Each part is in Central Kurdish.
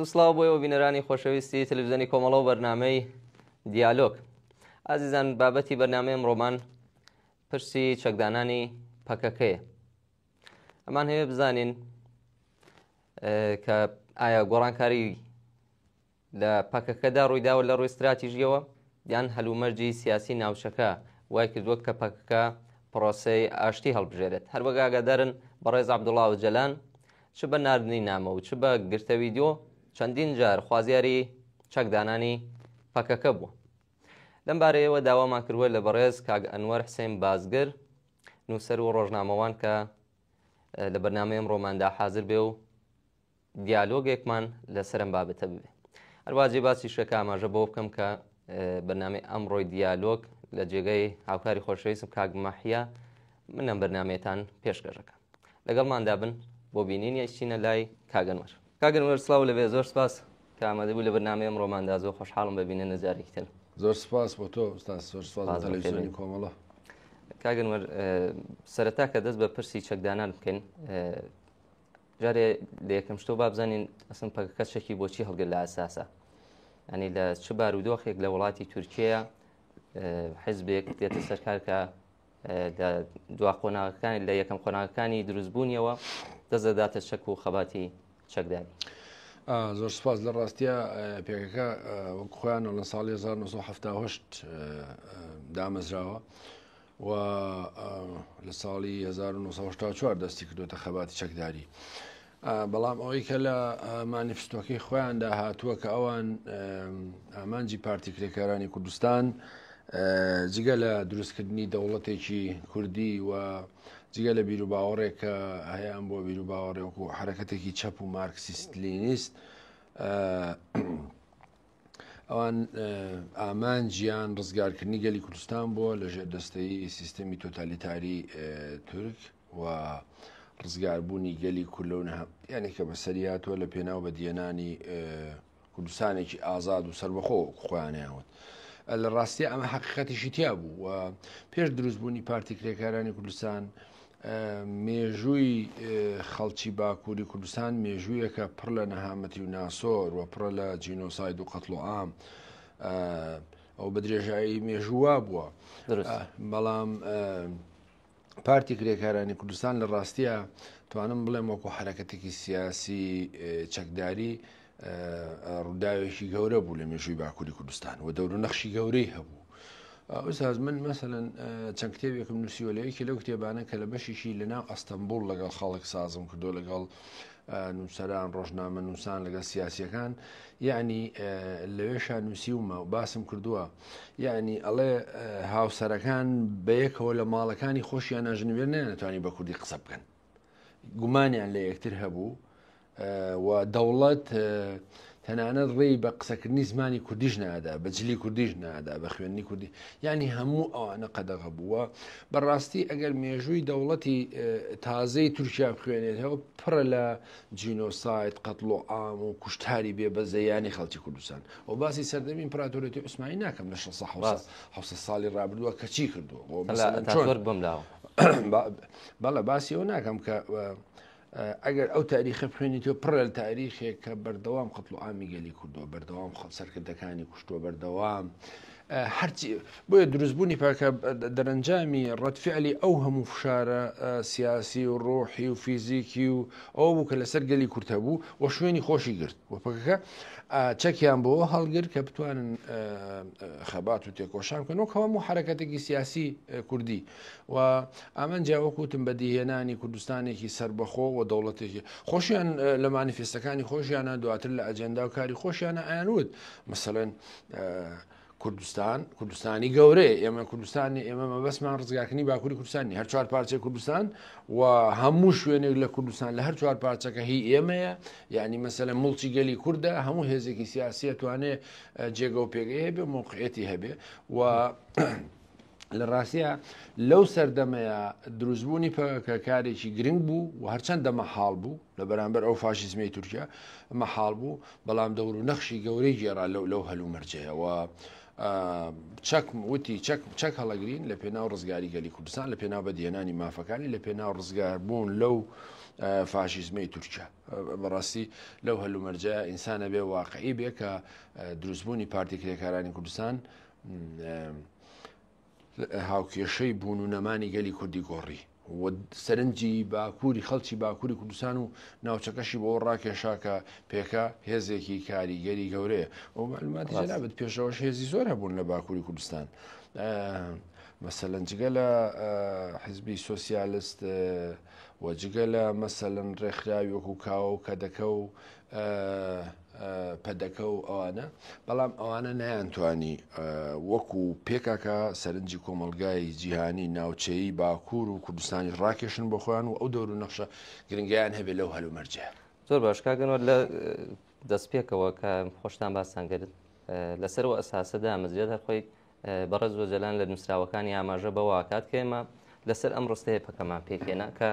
و سڵاو بۆ ئێوە بینەرانی خۆشەویستی تەلەڤیزیۆنی کۆمەڵە و بەرنامەی دیالۆگ. ئازیزان بابەتی بەرنامەی ئەمڕۆمان پرسی چەکدانانی پەکەکەیە. ئەمان هەیە بزانین کە ئایا گۆڕانکاری لە پەکەکەدا ڕوویداوە لە ڕووی ستراتیژییەوە یان هەلومەرجی سیاسی ناوچەکە وای کردووە کە پەکەکە پرۆسەی ئاشتی هەڵبژێرێت. هەروەک ئاگادارن بەڕێز عەبدوڵا ئۆجەلان چ بە ناردنی نامە و چ بە گرتە ویدیۆ چەندین جار خوازیاری چەکدانانی پەکەکە بووە. لەم بارەیەوە داوامان کردووە لە بەڕێز کاک ئەنوەر حسێن بازگر نووسەر و ڕۆژنامەوان کە لە بەرنامەی ئەمڕۆماندا حازر بێ و دیالۆگێکمان لەسەر ئەم بابەتە ببێ. هەروەها جێی باسیشە کە ئاماژە بەوە بکەم کە بەرنامەی ئەمڕۆی دیالۆگ لە جێگەی هاوکاری خۆشەویستم کاک مەحیا من ئەم بەرنامەیەتان پێشکەشەکەم. لەگەڵماندا بن بۆ بینینی ئەچینە لای کاک ئەنوەر. کاک ئەنوەر سڵاو لەبێ، زۆر سپاس کە ئامادە بووی لە بەرنامەی ئەمڕۆماندا، زۆر خۆشحاڵم بە بینینت جارێکی تر. زۆر سپاس بۆ تۆ ئوستاز، زۆر سپاس بۆ تەلەڤیزیۆنی کۆمەڵە. کاک ئەنوەر سەرەتا کە دەست بە پرسی چەکدانان بکەین، جارێ لە یەکەم شتۆ با بزانین ئەسن پەکەکە چەکی بۆچی هەڵگر لە ئەساسە ینی لە چ بارودۆخێک لە وڵاتی تورکیا حزبێک دێتە سەرکار کە لە دوا قۆناغەکانی لە یەکەم قۆناغەکانی دروستبوونیەوە دەست دەداتە چەک و خەباتی چەکداری. زۆر سپاس لە ڕاستە پێکەکە وەک خۆیان لە ساڵی 1970 دامەزراوە و لە ساڵی 1984 دەستی کردوتە خەباتی چەکداری. بەڵام ئەوەی کە لە مانیفستۆکەی خۆیاندا هاتووە کە ئەوان ئامانجی پارتی کرێکارانی کوردستان جگە لە دروستکردنی دەوڵەتێکی کوردی و جگە لە بیر و باوەڕێک کە هەیان بۆ بیر و باوەڕێک و حرەکەتێکی چەپ و مارکسیست لینیست ئەوان ئامانجیان ڕزگارکردنی گەلی کوردستان بووە لە ژێر دەستەی سیستەمی تۆتالیتاری تورک و ڕزگاربوونی گەلی کورد لەو نەهامەتیانەی کە بەسەری هاتووە لە پێناو بەدیهێنانی کوردستانێکی ئازاد و سەربەخۆ خۆیانیان وت. لە ڕاستیە ئەمە حەقیقەتیشی تیا بوو و پێش دروستبوونی پارتی کرێکارانی کوردستان مێژووی خەڵکی باکووری کوردستان مێژوویەکە پڕ لە نەهامەتی و ناسۆر و پڕە لە جینۆساید و قەتڵ و عام ئەو بە درێژایی مێژوو بووە بەڵام پارتی کرێکارانی کوردستان لە ڕاستیە توانم بڵێم وەکو حرەکەتێکی سیاسی چەکداری ڕووداوێکی گەورە بوو لە مێژووی باکووری کوردستان و دەور و نەخشی گەورەی هەبوو. ئوستاز من مەسەلەن چەند کتێبێکم نووسیوە لە یەکی لەو کتێبانە کە لە بەشێکی لە ناو ئەستەمبوڵ لەگەڵ خەڵک سازم کردو لەگەڵ نووسەران ڕۆژنامە نووسان لەگەڵ سیاسیەکان یعنی لەوێشا نووسیومە و باسم کردووە یعنی ئەڵێ هاوسەرەکان بەیەکەوە لە ماڵەکانی خۆشیان ناژنوێر نەیانتوانی بە کوردی قسە بکەن گومانیان لە یەکتر هەبوو و دەوڵەت تەنانەت ڕێی بە قسەکردنی زمانی کوردیش نادا بە جلی کوردیش نادا بە خوێندنی کوردی یعنی هەموو ئەوانە قەدەغە بووە بەڕاستی ئەگەر مێژووی دەوڵەتی تازەی تورکیا بخوێنێتەوە پڕە لە جینۆساید قەتڵ و عام و کوشتاری بێ بەزەیانی خەڵکی کوردستان و باسی سەردەمی ئیمپراتۆریەتی عوسمانی ناکەم لە 600 700 ساڵی ڕابردووە کە چی کردووە بەڵێ باسی ئەو ناکەم کە ئەگەر ئەو تاریخە بخوێنیتەوە پڕە لە تاریخێک کە بەردەوام قەتڵ و عامی گەلی کوردووە بەردەوام خەڵ سەرکردەکانی کوشتووە بەردەوام هەرچی بۆیە دروستبوونی پاکە دەرەنجامی ڕەتفعلی ئەو هەموو فشارە سیاسی و ڕۆحی و فیزیکی و ئەو بوو کە لەسەر گەلی کورد هەبوو و شوێنی خۆشی گرت و پەکەکە چەکیان بۆ هەڵگر کە بتوانن خەبات و تێکۆشان بکەن وەک هەموو حرەکەتێکی سیاسی کوردی و ئامانجیان وەک وتم بەدیهێنانی کوردستانێکی سەربەخۆ و دەوڵەتێکی خۆشیان لە مانیفێستەکانی خۆشیانە دواتر لە ئەجێندا و کاری خۆشیانە ئەیان وت مەسەلەن کوردستان کوردستانی گەورەیە ئێمە کوردستانی ئێمە مەبەستمان ڕزگارکردنی باکووری کوردستانی هەر چوار پارچەی کوردستان و هەموو شوێنێک لە کوردستان لە هەر چوار پارچەکە هی ئێمەیە یعنی مەسەلە مڵکی گەلی کوردە هەموو هێزێکی سیاسیە توانێ جێگە و پێگەی هەبێ موقعەتی هەبێ و لە ڕاستیا لەو سەردەمەیا دروستبوونی پەکەکە کارێکی گرنگ بوو و هەرچەندە مەحاڵ بوو لە بەرامبەر ئەو فاشیزمەی تورکیا مەحاڵ بوو بەڵام دەور و نەخشی گەورەی گێڕا لەو لەو هەلومەرجەیە و چەک وتی چەک چەک هەڵەگرین لە پێناو ڕزگاری گەلی کوردستان لە پێناو بەدیهێنانی مافەکانی لە پێناو ڕزگاربوون لەو فاشیزمەی تورکیا. بەڕاستی لەو هەلومەرجە ئینسان ئەبێ واقعی بێ کە دروستبوونی پارتی کرێکارانی کوردستان هاوکێشەی بوون و نەمانی گەلی کوردی گۆڕی و سەرنجی باکووری خەڵکی باکووری کوردستان و ناوچەکەشی بۆ ڕاکێشا کە پێکا هێزێکی کاریگەری گەورەیە و معلوماتی جەنابت پێشەوەش هێزی زۆر هەبوون لە باکووری کوردستان مەسەلەن جگە لە حزبی سۆسیالست و جگە لە مەسەلەن ڕێکخراوی وەکو کاوە و کەدەکە و پەدەکە و ئەوانە بەڵام ئەوانە نەیانتوانی وەکو پێکاکە سەرنجی کۆمەلگای جیهانی ناوچەیی باکوور و کوردستانی ڕاکێشن بۆ خۆیان و ئەو دەور و نەخشە گرنگیان هەبێت لەو هەلومەرجە. زۆر باش کاک ئەنوەر لە دەستپێکەوە کە خۆشتان باستان کرد لەسەر ئەو ئەساسە دامەزرێت هەر خۆی بەڕێز ئۆجەلان لە نووسراوەکانی ئاماژە بەوە ئەکات کە ئێمە لەسەر ئەم ڕستەیە پەکەمان پێکهێنا کە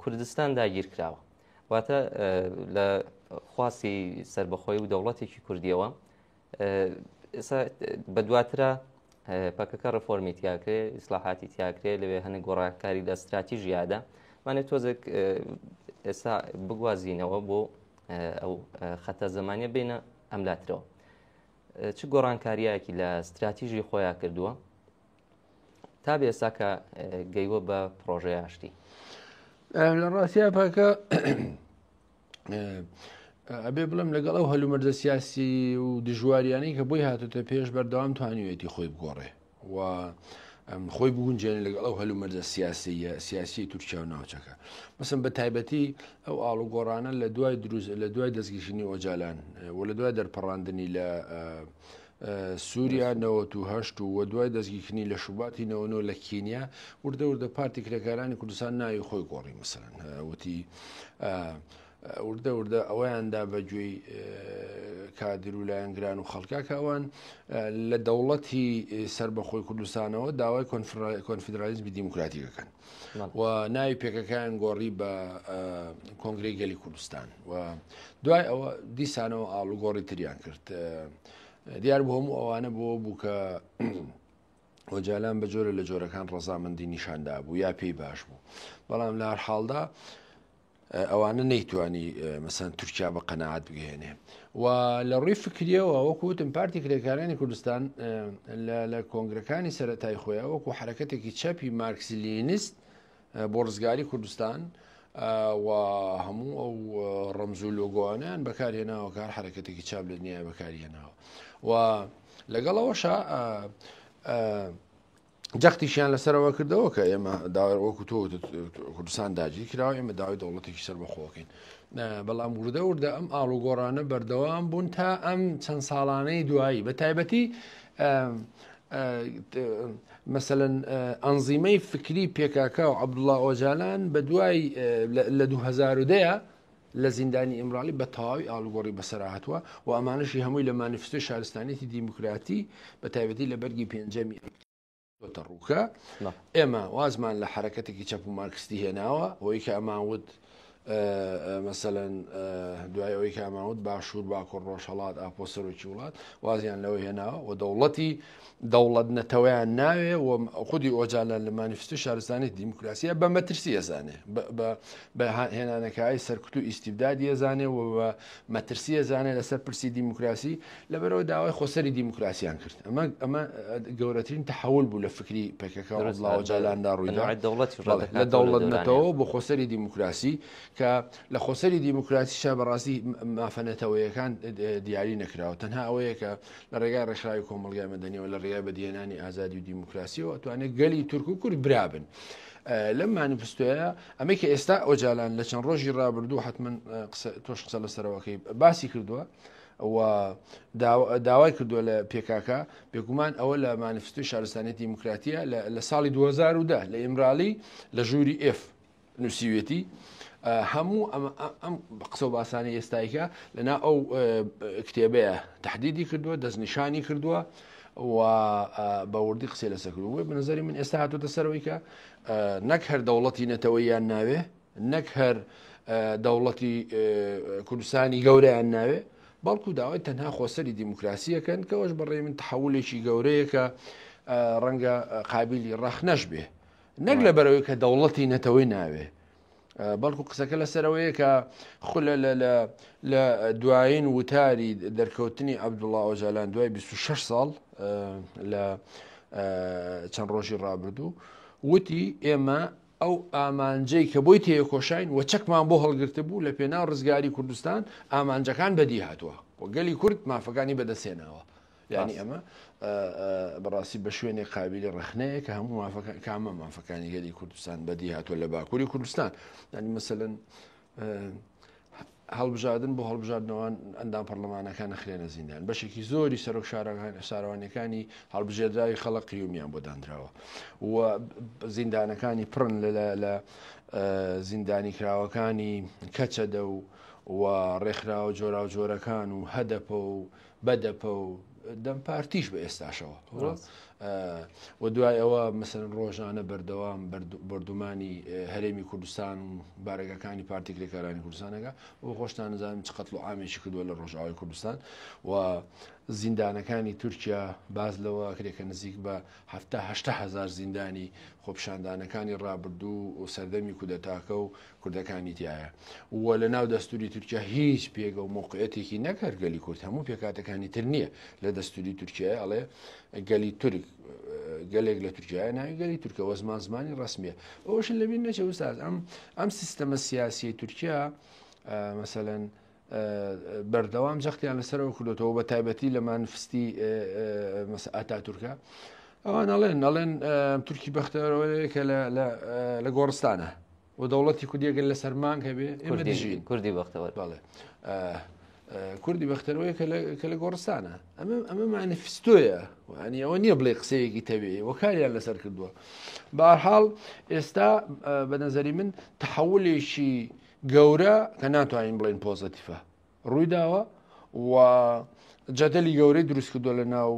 کوردستان داگیر کراوە واتە لە خواستی سربەخۆی و دەوڵەتێکی کوردیەوە ئێستا بەدواترا پەکەکە ڕفۆرمی تیاکرێ ئیسلاحاتی تیاکرێ لەوێ هەنێک گۆڕانکاری لە استراتیژیادا مانێ تۆزێک ئێستا بگوازینەوە بۆ ئەو خەتە زمانە بینە ئەملاترەوە چ گۆڕانکاریایەکی لە ستراتیژی خۆیان کردووە تا بێ ئێستا کە گەیوە بە پرۆژەی ئاشتی؟ لە ڕاستیا پاکە ئەبێ بڵێم لەگەڵ ئەو هەلومەرجە سیاسی و دژواریانەی کە بۆی هاتوتە پێش بەردەوام توانیوێتی خۆی بگۆڕێ و خۆی بگونجێنێ لەگەڵ ئەو هەلومەرجە سیاسیە سیاسی تورکیا و ناوچەکە مەسم بە تایبەتی ئەو ئاڵوگۆڕانە لە دوای دروست لە دوای دەستگیرکردنی ئۆجالان و لە دوای دەرپەڕاندنی لە سووریا 98 و دوای دەستگیرکردنی لە شوباتی 99 لە کینیا وردە وردە پارتی کرێکارانی کوردستان ناوی خۆی گۆڕی مەسەلەن وتی وردە وردە ئەوەیان دا بە گوێی کادر و لایەنگران و خەڵکا کە ئەوان لە دەوڵەتی سەربەخۆی کوردستانەوە داوای کۆنفیدرالیزمی دیموکراتیک ئەکەن و ناوی پێکەکەیان گۆڕی بە کۆنگرەی گەلی کوردستان و دوای ئەوە دیسانەوە ئاڵوگۆڕی تریان کرد دیار بۆ هەموو ئەوانە بۆ بوو کە ئۆجالان بە جۆرە لە جۆرەکان ڕەزامەندی نیشاندا بوو یا پێی باش بوو بەڵام لە هەر حاڵدا ئەوانە نەیتوانی مەسەن تورکیا بە قەنەعات بگەێنێ و لە ڕووی فکریەوە وەکو وتم پارتی کرێکارانی کوردستان لە کۆنگرەکانی سەتای خۆیان وەکو حرەکەتێکی چەپی مارکسلینیست بۆ ڕزگاری کوردستان و هەموو ئەو ڕەمز و لۆگۆوانیان بەکارهێناوە کار حرەکەتێکی چاپ لە دنیای بەکارهێناوە و لەگەڵەوەشە جەختیشیان لەسەرەوە کردەوە کە ئێمە داوای وەکو تۆ کوردستان داگیر کراوە ئێمە داوای دەوڵەتێکی سەربەخۆکەین بەڵام وردە وردە ئەم ئاڵوگۆڕانە بەردەوام بوون تا ئەم چەند ساڵانەی دوایی بە تایبەتی مەسەلەن ئەنزیمەی فکری پێکاکە و عەبدوڵا ئۆجالان بە دوای لە 2010 لە زیندانی ئیمرالی بە تەواوی ئاڵوگۆڕی بەسەر هاتووە و ئەمانەشی هەمووی لە مانیفستۆی شارستانیەتی دیموکراتی بە تایبەتی لە بەرگی پێنجەمی تە ڕووکە ئێمە وازمان لە حرەکەتێکی چەپ و مارکستی هێناوە ئەوەی کە ئەمان وت مەسەلەن دوای ئەوەی کە ئەمان وت باشوور باکوور ڕۆژهەڵات ئاپۆ سەرۆکی وڵات وازیان لەوە هێناوە و دەوڵەتی دەوڵەت نەتەوەیان ناوێ و خودی ئۆجالان لە مانیفستۆی شارستانی دیموکراسیە بە مەترسی ئەزانێ بە هێنانەکای سەرکوت و ئیستیبدادی ئەزانێ و بە مەترسی ئەزانێ لەسەر پرسی دیموکراسی لەبەرەوە داوای خۆسەری دیموکراسیان کرد ئەمە ئەمە گەورەترین تەحول بوو لە فکری پەکەکە و عەبدوڵا ئۆجالاندا ڕوویدا لە دەوڵەت نەتەوە بۆ خۆسەری دیموکراسی کە لە خۆسەری دیموکراسیشا بەڕاستی مافە نەتەوەیەکان دیاری نەکراوە تەنها ئەوەیە کە لە ڕێگای ڕێکخراوی کۆمەڵگای مەدەنیەوە لە ڕێگای بەدیهێنانی ئازادی و دیموکراسیەوە ئەتوانێت گەلی تورک و کورد برابن. لەم مانیفستۆیە ئەمەی کە ئێستا ئۆجالان لە چەند ڕۆژی ڕابردوو حتمما تۆش قسە لەسەرەوەکەی باسی کردووە و داوای کردووە لە پێکاکە بێگومان ئەوە لە مانیفستۆی شارستانی دیموکراتیە لە ساڵی 2010 لە ئیمرالی لە ژووری ئف نووسیوێتی هەموو ئەم قسە و باسانەی ئێستایکە لەنا ئەو کتێبەیە تهدیدی کردووە دەستنیشانی کردووە و بە وردی قسەی لەسەر کردووە بە نظری من ئێستا هاتوتە سەرەوەی کە نەک هەر دەوڵەتی نەتەوەیان ناوێ نەک هەر دەوڵەتی کوردستانی گەورەیان ناوێ بەڵکو داوای تەنها خۆسەری دیموکراسیەکەن کەەوەش بەڕێ من تحولێکی گەورەیە کە ڕەنگە قابلی ڕەخنەش بێ نەک لەبەرئەوەی کە دەوڵەتی نەتەوەی ناوێ. بەڵکو قسەکە لەسەرەوەیە کە خولە لە لە لە دوایین وتاری دەرکەوتنی عەبدوڵا ئۆجالان دوای 26 ساڵ لە چەند ڕۆژی ڕابردوو وتی ئێمە ئەو ئامانجەی کە بۆی تێکۆشاین و چەکمان بۆ هەڵگرتبوو لە پێناو ڕزگاری کوردستان ئامانجەکان بەدی هاتووە و گەلی کورد مافەکانی بەدەستهێناوە یانی ئەمە بەڕاستی بە شوێنێک قابلی ڕەخنەیە کە هەموو مافەکان کامە مافەکانی گەلی کوردستان بەدی هاتووە لە باکووری کوردستان ینی مەسەن هەڵبژاردن بۆ هەڵبژاردنەوەن ئەندام پەرلەمانەکان نەخرێنە زیندان بەشێکی زۆری سەرۆک شارەکان شارەوانەکانی هەڵبژێردراوی خەڵق قیومیان بۆ دانراوە و زیندانەکانی پڕن لە زیندانی کراوەکانی کەچەدە و و ڕێکخراوە جۆراوجۆرەکان و هەدەپە و بەدەپە و دەم پارتیش بە ئێستاشەوە و دوای ئەوە مەسەن ڕۆژانە بەردەوام بەردومانی هەرێمی کوردستان و بارەگەکانی پارتی کرێکارانی کوردستانەکە و خۆشتان نزانم چ قەتڵ و عامێکی کردووە لە ڕۆژئاوای کوردستان و زیندانەکانی تورکیا باز لەوە کرێکە نزیک بە هەفتە هزار زیندانی خۆپشاندانەکانی ڕابردوو و سەردەمی کودەتاکە و کوردەکانی تیایە و لە ناو دەستوری تورکیا هیچ پێگە و مەوقعیەتێکی نەک هەر گەلی کورد هەموو پێکهاتەکانی تر نییە لە دەستوری تورکیای ئەڵێ گەلی تورک گەلێک لە تورکیا ناوی گەلی تورکە وە زمان زمانی ڕسمیە ئەوش لەبیر نەچێ وستاز ئەم ئەم سیستەمە سیاسی تورکیا مەسەلەن بەردەوام جەختیان لەسەرەوە کردوتەوە بە تایبەتی لە مانفستی ئاتا تورکە ئەوان ئەڵێن ئەڵێن تورکی بەختەوەرەوەیە کە لە گۆڕستانە و دەوڵەتی کوردی ئەگەر لەسەر مانگ هەبێ ئێمە دژین کوردی بەختەوەر بەڵێ کوردی بەختەرەوەی کە لە گۆڕستانە ئەمە ئەمە مانیفستۆیە وانی ئەوە نییە بڵێ قسەیەکی تەوێ و کاریان لەسەر کردووە بارحاڵ ئێستا بە نظری من تحولێکی گەورە کە ناتوانین بڵێن پۆزەتیفە ڕوویداوە و جەدەلی گەورەی دروست کردووە لە ناو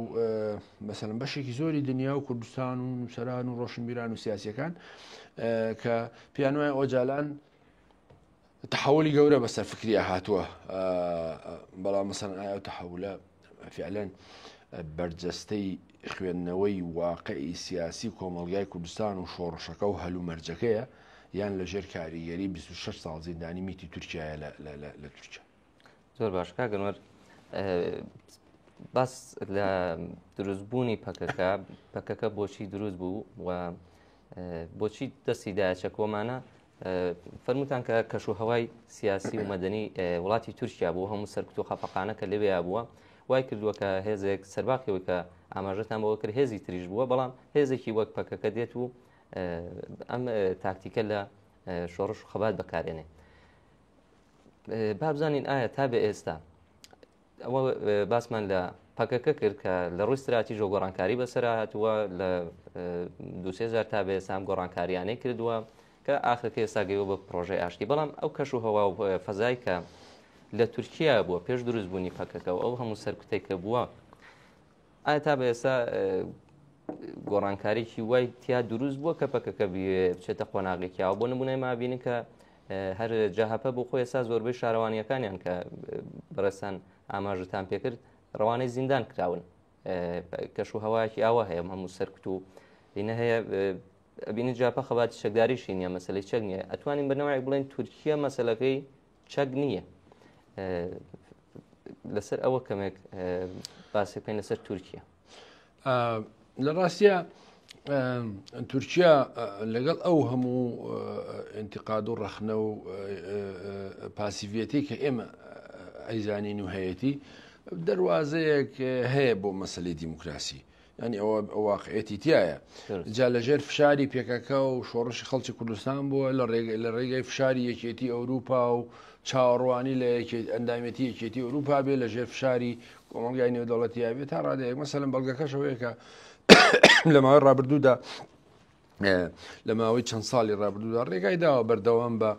مەسەلەن بەشێکی زۆری دنیا و کوردستان و نووسەران و ڕۆشنبیران و سیاسیەکان کە پێیان وایە ئۆجالان تحولی گەورە بەسەر فکریە هاتووە بەڵام مەسەن ئایا تحولە فعلەن بەرجەستەی خوێندنەوەی واقعی سیاسی کۆمەڵگای کوردستان و شۆڕشەکە و هەلومەرجەکەیە یان لەژێر کاریگەری 26 ساڵ زیندانی میتی تورکیایە لە تورکیا. زۆر باش کاک ئەنوەر باس لە دروستبوونی پەکەکە پەکەکە بۆچی دروست بوو و بۆچی دەستی دایە چەکۆمانە فەرموتان کە کەش و هەوای سیاسی و مەدەنی وڵاتی تورکیا بوو هەموو سەرکوت و خەفەقانە کە لەوێ بووە وای کردووە کە هێزێک سەرباقیەوەی کە ئاماژەتان بەوە کرد هێزی تریش بووە بەڵام هێزێکی وەک پەکەکە دێت و ئەم تاکتیکە لە شۆڕش و خەبات بەکارێنێ با بزانین ئایا تا بە ئێستا ئەوە باسمان لە پەکەکە کرد کە لە ڕووی استراتیژ و گۆڕانکاری بەسەر هاتووە لە دوسێزار تا بە ئێستا گۆڕانکاریانەی کردووە کە ئاخرەکە ئێستا گەیوە بە پرۆژەی ئاشتی بەڵام ئەو کەش و هەوا و فەزای کە لە تورکیا بووە پێش دروستبوونی پەکەکە و ئەو هەموو سەرکوتێک کە بووە ئایا تا بە ئێستا گۆڕانکاریی وای تیا دروست بووە کە پەکەکە بچێتە قۆناغێکیەوە بۆ نمونەی مابینن کە هەر جەهەپە بۆ خۆی ئێستا زۆربەی شارەوانیەکانیان کە بەڕێزتان ئاماژەتان پێکرد ڕەوانەی زیندان کراون کەش و هەوایەکی ئاوا هەیە هەموو سەرکوت و ئینە هەیە ئەبینی جاپە خەباتی چەکداریشی نییە مەسلەی چەک نییە ئەتوانین بەنەوەیەک بڵێن تورکیا مەسلەکەی چەک نییە لەسەر ئەوە کەمێک باسی بکەین لەسەر تورکیا لە ڕاستە تورکیا لەگەڵ ئەو هەموو انتقاد و ڕەخنە و پاسیڤەتی کە ئێمە ئەیزانین و هەیەتی دەواازەیەک هەیە بۆ مەسلەی دیموکراسی یانی ئەوە واقعەتی تایە جا لەژێر فشاری پێکەکە و شۆڕشی خەڵکی کوردستان بووە لە لە ڕێگەی فشاری یەکێتی ئەوروپا و چاوەڕوانی لە ئەندامێتی یەکێتی ئەوروپا بێ لە ژێر فشاری کۆمەڵگای نێودەوڵەتی بێت تا ڕادەیەک مەسەلەن بەڵگەکەشەوەیە کە لە ماوەی ڕابردوودا لە ماوەی چەند ساڵی ڕابردوودا ڕێگای داوە بەردەوام بە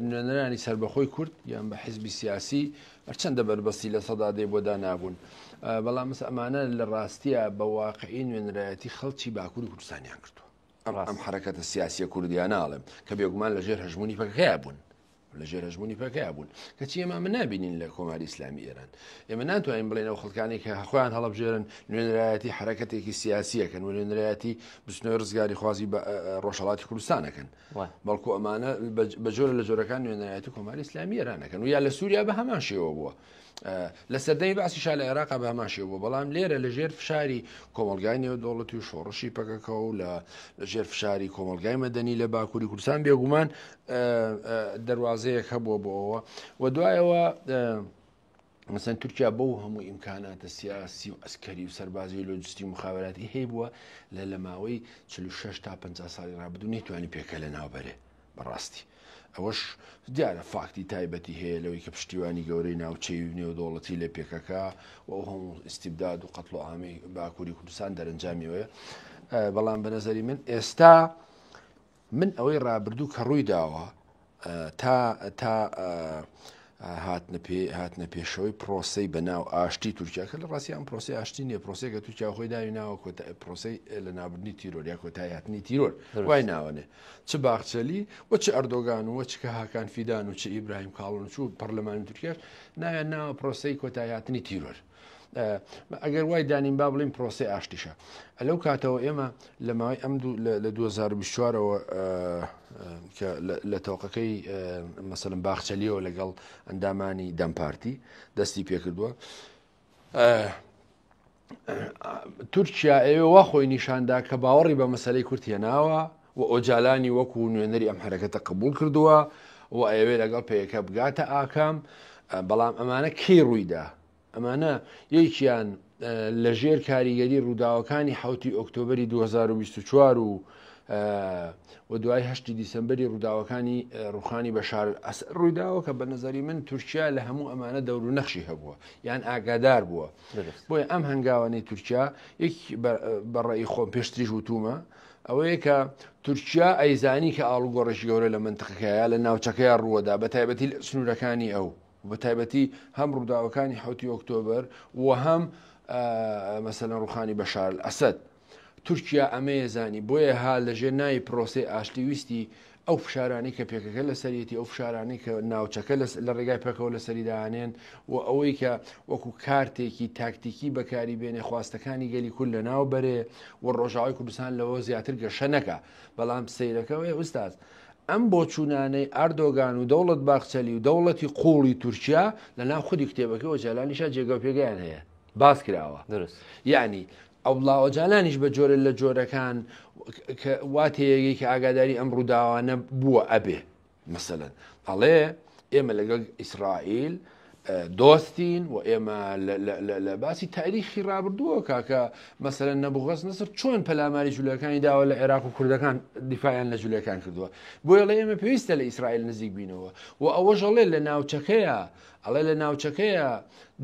نوێنەرانی سربەخۆی کورد یان بە حزبی سیاسی هەرچەندە بەربەستی لە سەدا دەی بۆ دانابوون بەڵام مس ئەمانە لە ڕاستیە بە واقعی نوێنەرایەتی خەڵکی باکووری کوردستانیان کردووە ئەم ئەم حرەکەتە سیاسیە کوردیانە ئەڵێم کە بێگومان لەژێر هەژمونی پەکەکەیا بوون. لە ژێر هەژموونی پەکەیا بوون. کەچی ئێمە ئەمە نابینین لە کۆماری ئیسلامی ئێران. ئێمە ناتوانین بڵێین ئەو خەڵکانەی کە خۆیان هەڵەبژێرن نوێنەرایەتی حەرەکەتێکی سیاسی ئەکەن و نوێنەرایەتی بزوتنەوەی ڕزگاریخوازی بە ڕۆژهەڵاتی کوردستان ئەکەن. بەڵکو ئەمانە بە جۆرە لە جۆرەکان نوێنەرایەتی کۆماری ئیسلامی ئێران ئەکەن و یا لە سووریا بە هەمان شێوە بووە. لە سەردەمی بەعسیشا لە عێراقا بە هەمان شێوە بووە، بەڵام لێرە لە ژێر فشاری کۆمەڵگای نێودەوڵەتی و شۆڕشی پەکەکە و لە ژێر فشاری کۆمەڵگای مەدەنی لە باکووری کوردستان بێگومان دەروازەیەک هەبووە بۆ ئەوە و دوایەوە مەسەن تورکیا بەو هەموو ئیمکاناتە سیاسی و ئەسکەری و سەربازی و لۆجستی و مخابراتی هەیبووە لە لە ماوەی 46 تا 50 ساڵی ڕابردوو نەیتوانی پێکە لە ناوبەرێ بەڕاستی ئەوەش دیارە فاکتی تایبەتی هەیە لەوەی کە پشتیوانی گەورەی ناوچەی و نێودەوڵەتی لە پێکەکە و ئەو هەموو ئیستیبداد و قەتڵ و عامی باکووری کوردستان دەرەنجامیەوەیە بەڵام بە نەزەری من ئێستا من ئەوەی ڕابردوو کە ڕووی داوە تا تا هاتنە پێ هاتنە پێشەوەی پرۆسەی بە ناو ئاشتی تورکیا کە لە ڕاستی ئەم پرۆسەی ئاشتی نییە پرۆسەیەکە تورکیا خۆی داوی ناوە کۆتا پرۆسەی لە نابردنی تیرۆر یا کۆتایی هاتنی تیرۆر وای ناوەنێ چ باخچەلی و چ ئەردۆگان و چ کە هاکان فیدان و چ ئیبراهیم کاڵن و چ پەرلەمانی تورکیاش ناویان ناوە پرۆسەی کۆتایی هاتنی تیرۆر. ئەگەر وای دانین با بڵین پرۆسی ئاشتیشە لەو کاتەوە ئێمە لە ماوەی ئەم لە 2024ەوە کە لە تۆقەکەی مەسەلم باخچەلیەوە لەگەڵ ئەندامانی دەم پارتی دەستی پێکردووە تورکیا ئەوێ وا خۆی نیشاندا کە باوەڕی بە مەسلەی کورد هێناوە و ئۆجالانی وەکو نوێنەری ئەم حرەکەتە قبول کردووە و ئەوێ لەگەڵ پێیەکە بگاتە ئاکام بەڵام ئەمانە کەی ڕوویدا ئەمانە یەکیان لە ژێر کاریگەری ڕووداوەکانی حوتی ئۆکتۆبری 2024 و و دوای هەشتی دیسەمبەری ڕووداوەکانی ڕوخانی بەشار ئەسەد ڕوویداوە کە بە نظری من تورکیا لە هەموو ئەمانە دەور و نەخشی هەبووە یان ئاگادار بووە بۆیە ئەم هەنگاوانەی تورکیا یەک بەڕێی خۆم پێشتریش وتومە ئەوەیە کە تورکیا ئەیزانی کە ئاڵوگۆڕێکی گەورە لە منتقەکەیە لە ناوچەکەی ڕووەدا بە تایبەتی لە سنوورەکانی ئەو بە تایبەتی هەم ڕووداوەکانی حوتی ئۆکتۆبەر و هەم مەسەلەن ڕوخانی بەشار ئەسەد تورکیا ئەمەیە زانی بۆیە ها لەژێر ناوی پرۆسەی ئاشتی ویستی ئەو فشارانەی کە پێکەکە لەسەریەتی ئەو فشارانەی کە ناوچەکە لە ڕێگای پەکەوە لەسەری دانێن و ئەوەی کە وەکو کارتێکی تاکتیکی بەکاری بێنێ خواستەکانی گەلی کورد لە ناو بەرێ و ڕۆژاوای کوردستان لەوە زیاتر گەشە نەکا بەڵام سەیرەکەوەی ئوستاز ئەم بۆچوونانەی ئەردۆگان و دەوڵەت باخچەلی و دەوڵەتی قوڵی تورکیا لە ناو خودی کتێبەکەی ئۆجالانیشا جێگە و پێگەیان هەیە باس کراوە دروست یعنی عەبدوڵا ئۆجالانیش بە جۆرە لە جۆرەکان کە وا تێیەگەی کە ئاگاداری ئەم ڕووداوانە بووە ئەبێ مەسەلەن ئەڵێ ئێمە لەگەڵ ئیسرائیل دۆستین و ئێمە لە باسی تاریخی ڕابردووە کاکە مەسەلەن نەبوغەز نەسر چۆن پەلاماری جولەکانی داوە لە عێراق و کوردەکان دیفاعیان لە جولەکان کردووە بۆیە ئەڵێ ئێمە پێویستە لە ئیسرائیل نزیک بینەوە و ئەوەش ئەڵێ لە ناوچەکەیە ئەڵێ لە ناوچەکەیە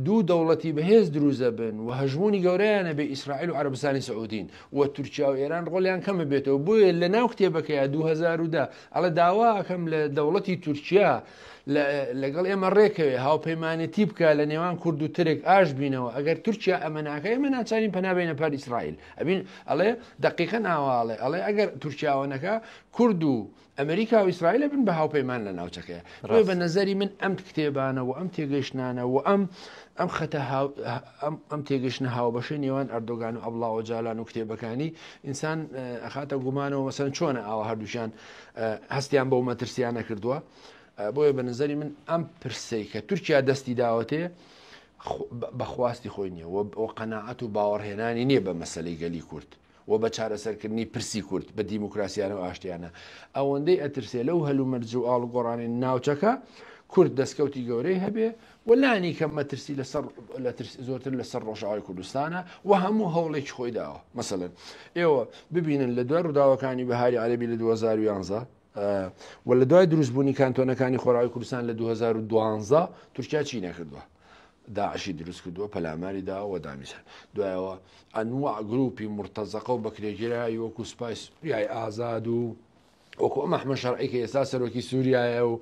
دوو دەوڵەتی بەهێز دروست ئەبن و هەژموونی گەورەیان ئەبێ ئیسرائیل و عەرەبستانی سعودین و تورکیا و ئێران ڕۆڵیان کەم ئەبێتەوە بۆیە لە ناو کتێبەکەیا 2010 ئەڵێ داوا ئەکەم لە دەوڵەتی تورکیا لەگەڵ ئێمە ڕێکەوێ هاوپەیمانێتی بکە لە نێوان کورد و ترک ئاش بینەوە ئەگەر تورکیا ئەمە ناکە ئێمە ناچارین پەنا بێنە پار ئیسرائیل ئەبین ئەڵێ دقیقە ناواڵێ ئەڵێ ئەگەر تورکیاوە نەکا کورد و ئەمریکا و ئیسرائیل ئەبن بە هاوپەیمان لە ناوچەکەیە. بۆیە بە نەزەری من ئەم کتێبانە و ئەم تێگەیشتنانە و ئەم ئەم خەتە ئەم ئەم تێگەیشتنە هاوبەشەی نێوان ئەردۆگان و عەبدوڵا ئۆجالان و کتێبەکانی ئینسان ئەخاتە گومانەوە مەسەن چۆنە ئاوا هەردووکیان هەستیان بەو مەترسیانە کردووە. بۆیە بە نەزەری من ئەم پرسەی کە تورکیا دەستی داوەتێ بە خواستی خۆی نییە و قەناعەت و باوەڕهێنانی نییە بە مەسەلەی گەلی کورد. و بە چارەسەرکردنی پرسی کورد بە دیموکراسیانە و ئاشتیانە، ئەوەندەی ئەترسێ لەو هەلومەرج و ئاڵوگۆڕانەی ناوچەکە کورد دەستکەوتی گەورەی هەبێ و لانی کەم مەترسی لەسەر لە ترس زۆرتر لەسەر ڕۆژئاوای کوردستانە و هەموو هەوڵێکی خۆی داوە. مەسەلەن ئێوە ببینن لە دوای ڕووداوەکانی بەهاری عەرەبی لە 2011 و لە دوای دروستبوونی کانتۆنەکانی خۆراوی کوردستان لە 2012 تورکیا چی نەکردووە؟ داعشی دروست کردووە پەلاماری داوە و دامیسان دوایەوە ئەنواع گروپی مرتەزەقە و بەکرێگیراوی وەکو سوپای سوریای ئازاد و وەکو ئەم ئەحمەد شەرعی کە ئێستا سەرۆکی سووریایە و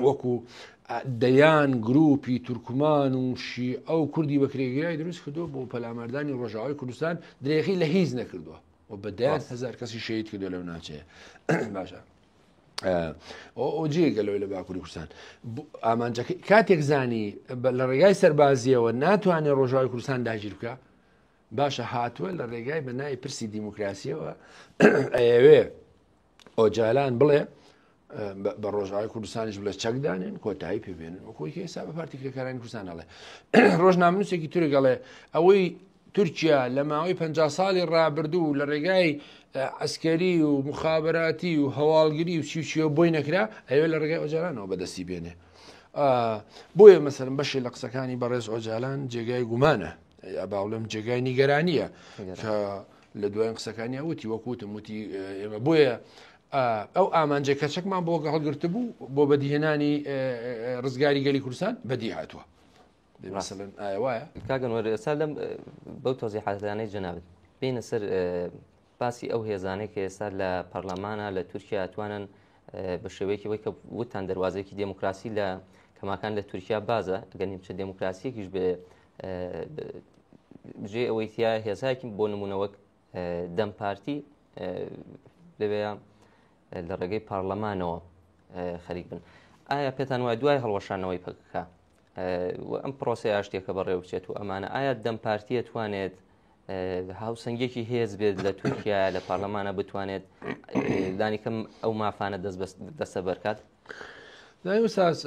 وەکو دەیان گروپی تورکمان و شیعە و کوردی بەکرێگیرای دروست کردووە بۆ پەلاماردانی ڕۆژاوای کوردستان درێغی لە هیچ نەکردووە و بە دەیان هەزار کەسی شەهید کردووە لەو ناوچەیە باشە. ئەو جێگە لەوەی لە باکووری کوردستان ئامانجەکە کاتێک زانی لە ڕێگای سەربازیەوە ناتوانێت ڕۆژاوی کوردستان داگیر بکە باشە هاتووە لە ڕێگای بە ناوی پرسی دیموکراسیەوە ئەیەوێ ئۆجالان بڵێ بە ڕۆژاوای کوردستانیش بڵێ چەک دانێن کۆتایی پێبێنن وەکۆی کە ئێستا بە پارتی کرێکارانی کوردستان ئەڵێ ڕۆژنامەنووسێکی تورک ئەڵێ ئەوەی تورکیا لە ماوەی پ ساڵی ڕابردوو لە ڕێگای عسکەری و مخابراتی و هەواڵگری و چی چیەوە بۆی نەکرا ئەوێ لە ڕێگای ئۆجالانەوە بەدەستی بێنێ بۆیە مەسەرم بەشێ لە قسەکانی بەڕێز ئۆجالان جێگای گومانە باڵم جێگای نیگەرانیە کە لە دوایین قسەکانیا وتی وەک وتم وتی ئێمە بۆیە ئەو ئامانجە کە چەکمان بۆ هەڵگرتبوو بۆ بەدیهێنانی ڕزگاری گەلی کوردستان بەدی هاتووە مثلەن ئایا وایە کاگەنوەر ئێستا لەم بەو تۆزیحاتانەی جەنابت بینە سەر باسی ئەو هێزانەی کە ئێستا لە پەرلەمانە لە تورکیا توانن بە شێوەیەکی وەی کە وتان دەواازێکی دموکراسی لە کەماکان لە تورکیا بازە ئەگەر نیمچە دموکراسیەکیش بێ جێ ئەوەی تیا هێزایەکی بۆ نمونە وەک دەم پارتی لەوێ لە ڕێگەی پەرلەمانەوە خەریک بن ئایا پێتان وایە دوای هەڵوەشانەوەی پەکەکە ئەم پرۆسی ئاشتێکە بەڕێوە بچێت و ئەمانە ئایا دەم پارتیە توانێت هاوسەنگێکی هێز بێت لە تورکیا لە پەرلەمانە بتوانێت لانیکەم ئەو مافانە دەست دەستەبەرکات؟ دای وساس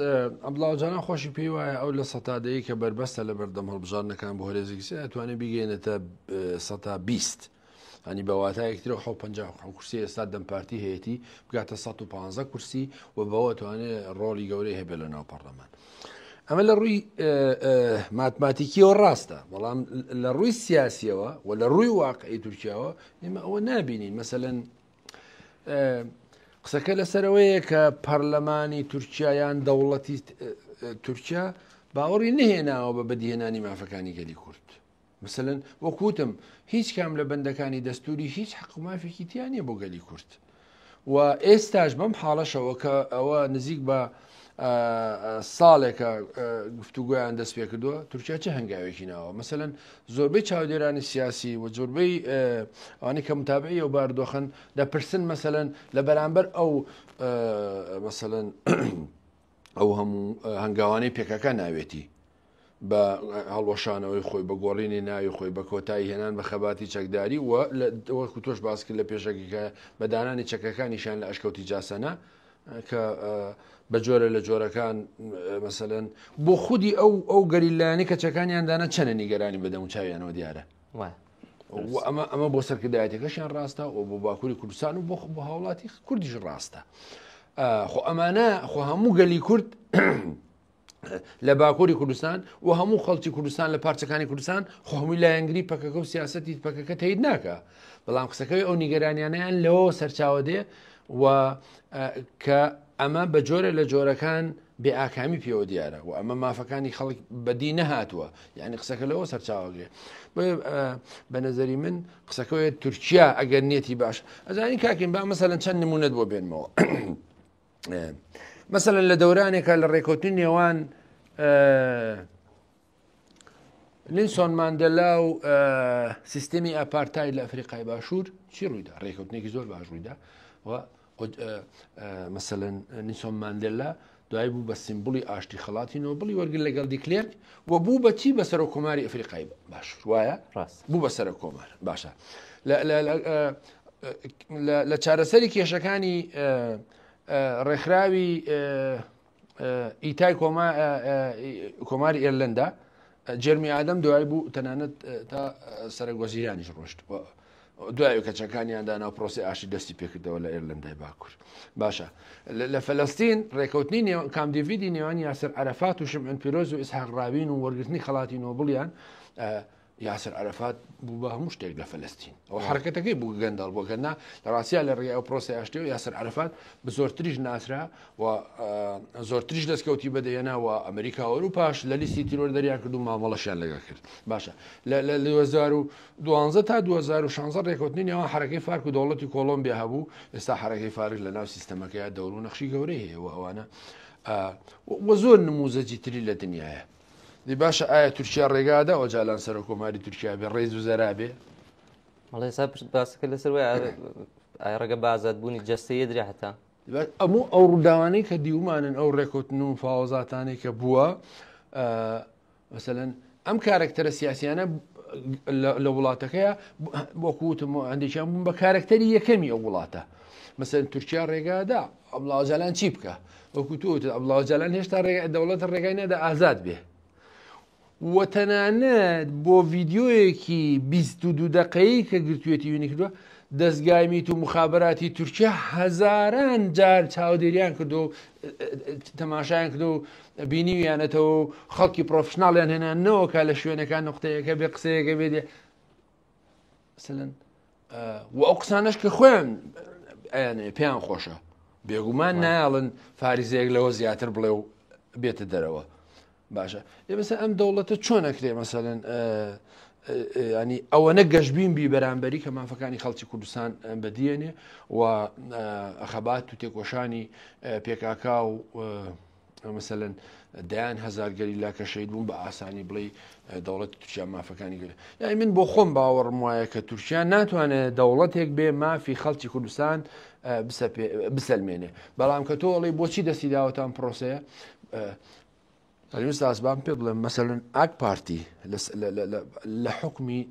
عەبدوڵا ئۆجالان خۆشی پێی وایە ئەو لە سەتا دەی کە بەربەستە لە بەردەم هەڵبژاردنەکان بۆ هەرێزێکی سێ ئەتوانێت بیگەێنێتە سەتا 20 هەنی بە واتایەکی ترەوە حەو پەنجا حەو کورسی ئێستا دەم پارتی هەیەی بگاتە 115 کورسی و بەوە توانێت ڕۆڵی گەورەی هەبێت لە ناو پەرلەمان. ئەمە لە ڕووی ماتماتیکیەوە ڕاستە بەڵام لە ڕووی سیاسیەوە و لە ڕووی واقعی تورکیاوە ئێمە ئەوە نابینین مەسەلەن قسەکە لەسەرەوەیە کە پەرلەمانی تورکیا یان دەوڵەتی تورکیا باوەڕی نهێناوە بە بەدیهێنانی مافەکانی گەلی کورد مثلەن وەکوتم هیچ کام لە بەندەکانی دەستوری هیچ حەق و مافێکی تیا نییە بۆ گەلی کورد و ئێستاش بەم حاڵەشەوە کە ئەوە نزیک بە ساڵێکە گفتوگۆیان دەست پێ کردووە تورکیا چه هەنگاوێکی ناوە مەسەەن زۆربەی چاودێرانی سیاسی و زۆربەی ئەوانەی کە متابعی ئەو بارودۆخن دەپرسن مەسەەن لە بەرامبەر ئەو مەسەەن ئەو هەموو هەنگاوانەی پێکەکە ناوێتی بە هەڵوەشانەوەی خۆی بە گۆڕینی ناوی خۆی بە کۆتایی هێنان بە خەباتی چەکداری و وەکو تۆش باس کرد لە پێشەکیکە بە دانانی چەکەکانیشان لە ئەشکەوتی جاسەنە کە بە جۆرە لە جۆرەکان مەسەلەن بۆ خودی ئەو ئەو گەریلایانی کە چەکانیان دانا چەنە نیگەرانی بەدەم و چاویانەوە دیارە ئەمە ئەمە بۆ سەرکردایەتەکەشیان ڕاستە و بۆ باکووری کوردستان و بۆ بۆ هاوڵاتی کوردیش ڕاستە خۆ ئەمانە خۆ هەموو گەلی کورد لە باکووری کوردستان و هەموو خەڵکی کوردستان لە پارچەکانی کوردستان خۆ هەمووی لایەنگری پەکەکە و سیاستی پەکەکە تەید ناکە بەڵام قسەکەی ئەو نیگەرانیانیان لەوە سەرچاوە دێ و کە ئەمە بە جۆرە لە جۆرەکان بێ ئاکامی پێوە دیارە و ئەمە مافەکانی خەڵک بەدی نەهاتووە یعنی قسەکە لەوە سەرچاوەگرێ بە نظری من قسەکەوێت تورکیا ئەگەر نیەتی باش ئەزانی کاکەین با مەسەلەن چەند نمونەت بۆ بێنمەوە مەسەلەن لە دەورانێکە لە ڕێکەوتنی نێوان نینسۆن ماندەلا و سیستمی ئاپارتای لە ئەفریقای باشوور چی ڕوویدا ڕێکەوتنێکی زۆر باش ڕوویدا و مەسەلەن نیسۆن ماندێلا دوای بوو بە سیمبولی ئاشتی خەڵاتی نۆبڵی وەرگر لەگەڵ دیکلێرک و بوو بە چی بە سەرۆک کۆماری ئەفریقای باشوور وایە ڕاست بوو بە سەرۆک کۆمار باشە لە چارەسەری کێشەکانی ڕێکخراوی ئیتای کۆماری ئێرلەندا جێرمی ئادەم دوای بوو تەنانەت تا سەرەک وەزیرانیش ڕۆشت دوای کە چەکانیان دانا و پرۆسی ئاشتی دەستی پێکردەوە لە ئێرلەندای باکوور باشە لە فەلەستین ڕێکەوتنی کام دیڤیدی نێوان یاسر عەرەفات و شمعون پیرۆز و ئیسحاق ڕاوین و وەرگرتنی خەڵاتی نۆبڵیان یاسر عەرەفات بوو بە هەموو شتێک لە فەلەستین ئەو حرکەتەکەی بوو گەندەڵ بۆ گەنا لە ڕاستیا لە ڕێی ئەو پرۆسی ئاشتی و یاسر عەرەفات بە زۆرتریش ناسرا و زۆرتریش دەستکەوتی بەدەهێنا و ئەمریکا و ئەوروپاش لە لیستی تیرۆر دەریان کرد و مامەڵەشیان لەگەڵ کرد باشە لە 2012 تا 2016 ڕێکەوتنی نێوان حرەکەی فارک و دەوڵەتی کۆڵۆمبیا هەبوو ئێستا حرەکەی فارک لە ناو سیستەمەکەی دەور و نەخشی گەورەی هەیە و ئەوانە و زۆر نموزەجی تری لە دنیاە دی باشە ئایا تورکیا ڕێگادا ئۆجالان سەرۆک کۆماری تورکیا بێ ڕێز و زەرا بێ؟ بەڵێ ئێستا پرس باسەکە لەسەر وایە ئایا ڕێگە بە ئازادبوونی جەستەیی درێ هەتا؟ ئەموو ئەو ڕووداوانەی کە دیومانن ئەو ڕێکوتن و فاوەزاتانەی کە بووە مەسەلەن ئەم کارەکتەرە سیاسیانە لە وڵاتەکەیە وەکوتم هەندێکیان بوون بە کارەکتەری یەکەمی ئەو وڵاتە مەسەن تورکیا ڕێگادا ئەبڵاوجالان چی بکە وەکو تۆ ئەبڵاوجالان هێشتا دەوڵەت ڕێگای نەدا ئازاد بێ و تەنانەت بۆ ڤیدیۆیەکی 22 دقەیی کە گرتوێتی وینی کردووە دەزگای میت و موخابەراتی تورکیا هەزاران جار چاودێریان کردو و تەماشایان کردو و بینیویانەتەوە و خەڵکی پرۆفشناڵیان هێنا نەوەکە لە شوێنەکان نقطەیەکە بێ قسەیەکە بێ دێ مثلەن و ئەو قسانەش کە خۆیان ئەیانێ پێیان خۆشە بێگومان نایڵن فاریزەیەک لەوە زیاتر بڵێ و بێتە دەرەوە باشە ئێ مەسەن ئەم دەوڵەتە چۆن ئەکرێ مەسەلەن ینی ئەوەنە گەشتبین بی بەرامبەری کە مافەکانی خەڵکی کوردستان بەدیێنێ و خەبات و تێکۆشانی پێکاکا و مەسەلەن دەیان هزار گەریلا کە شەید بوون بە ئاسانی بڵێ دەوڵەت تورکیا مافەکانی گەل یعنی من بۆ خۆم باوەڕم وایە کە تورکیا ناتوانێت دەوڵەتێک بێ مافی خەڵکی کوردستان بسەلمێنێ بەڵام کە تۆ ئەڵێ بۆچی دەستی داوەتان پرۆسەیە ئەرێ ئوستاز بام پێ بڵێم مەسەلەن ئاک پارتی لە حکمی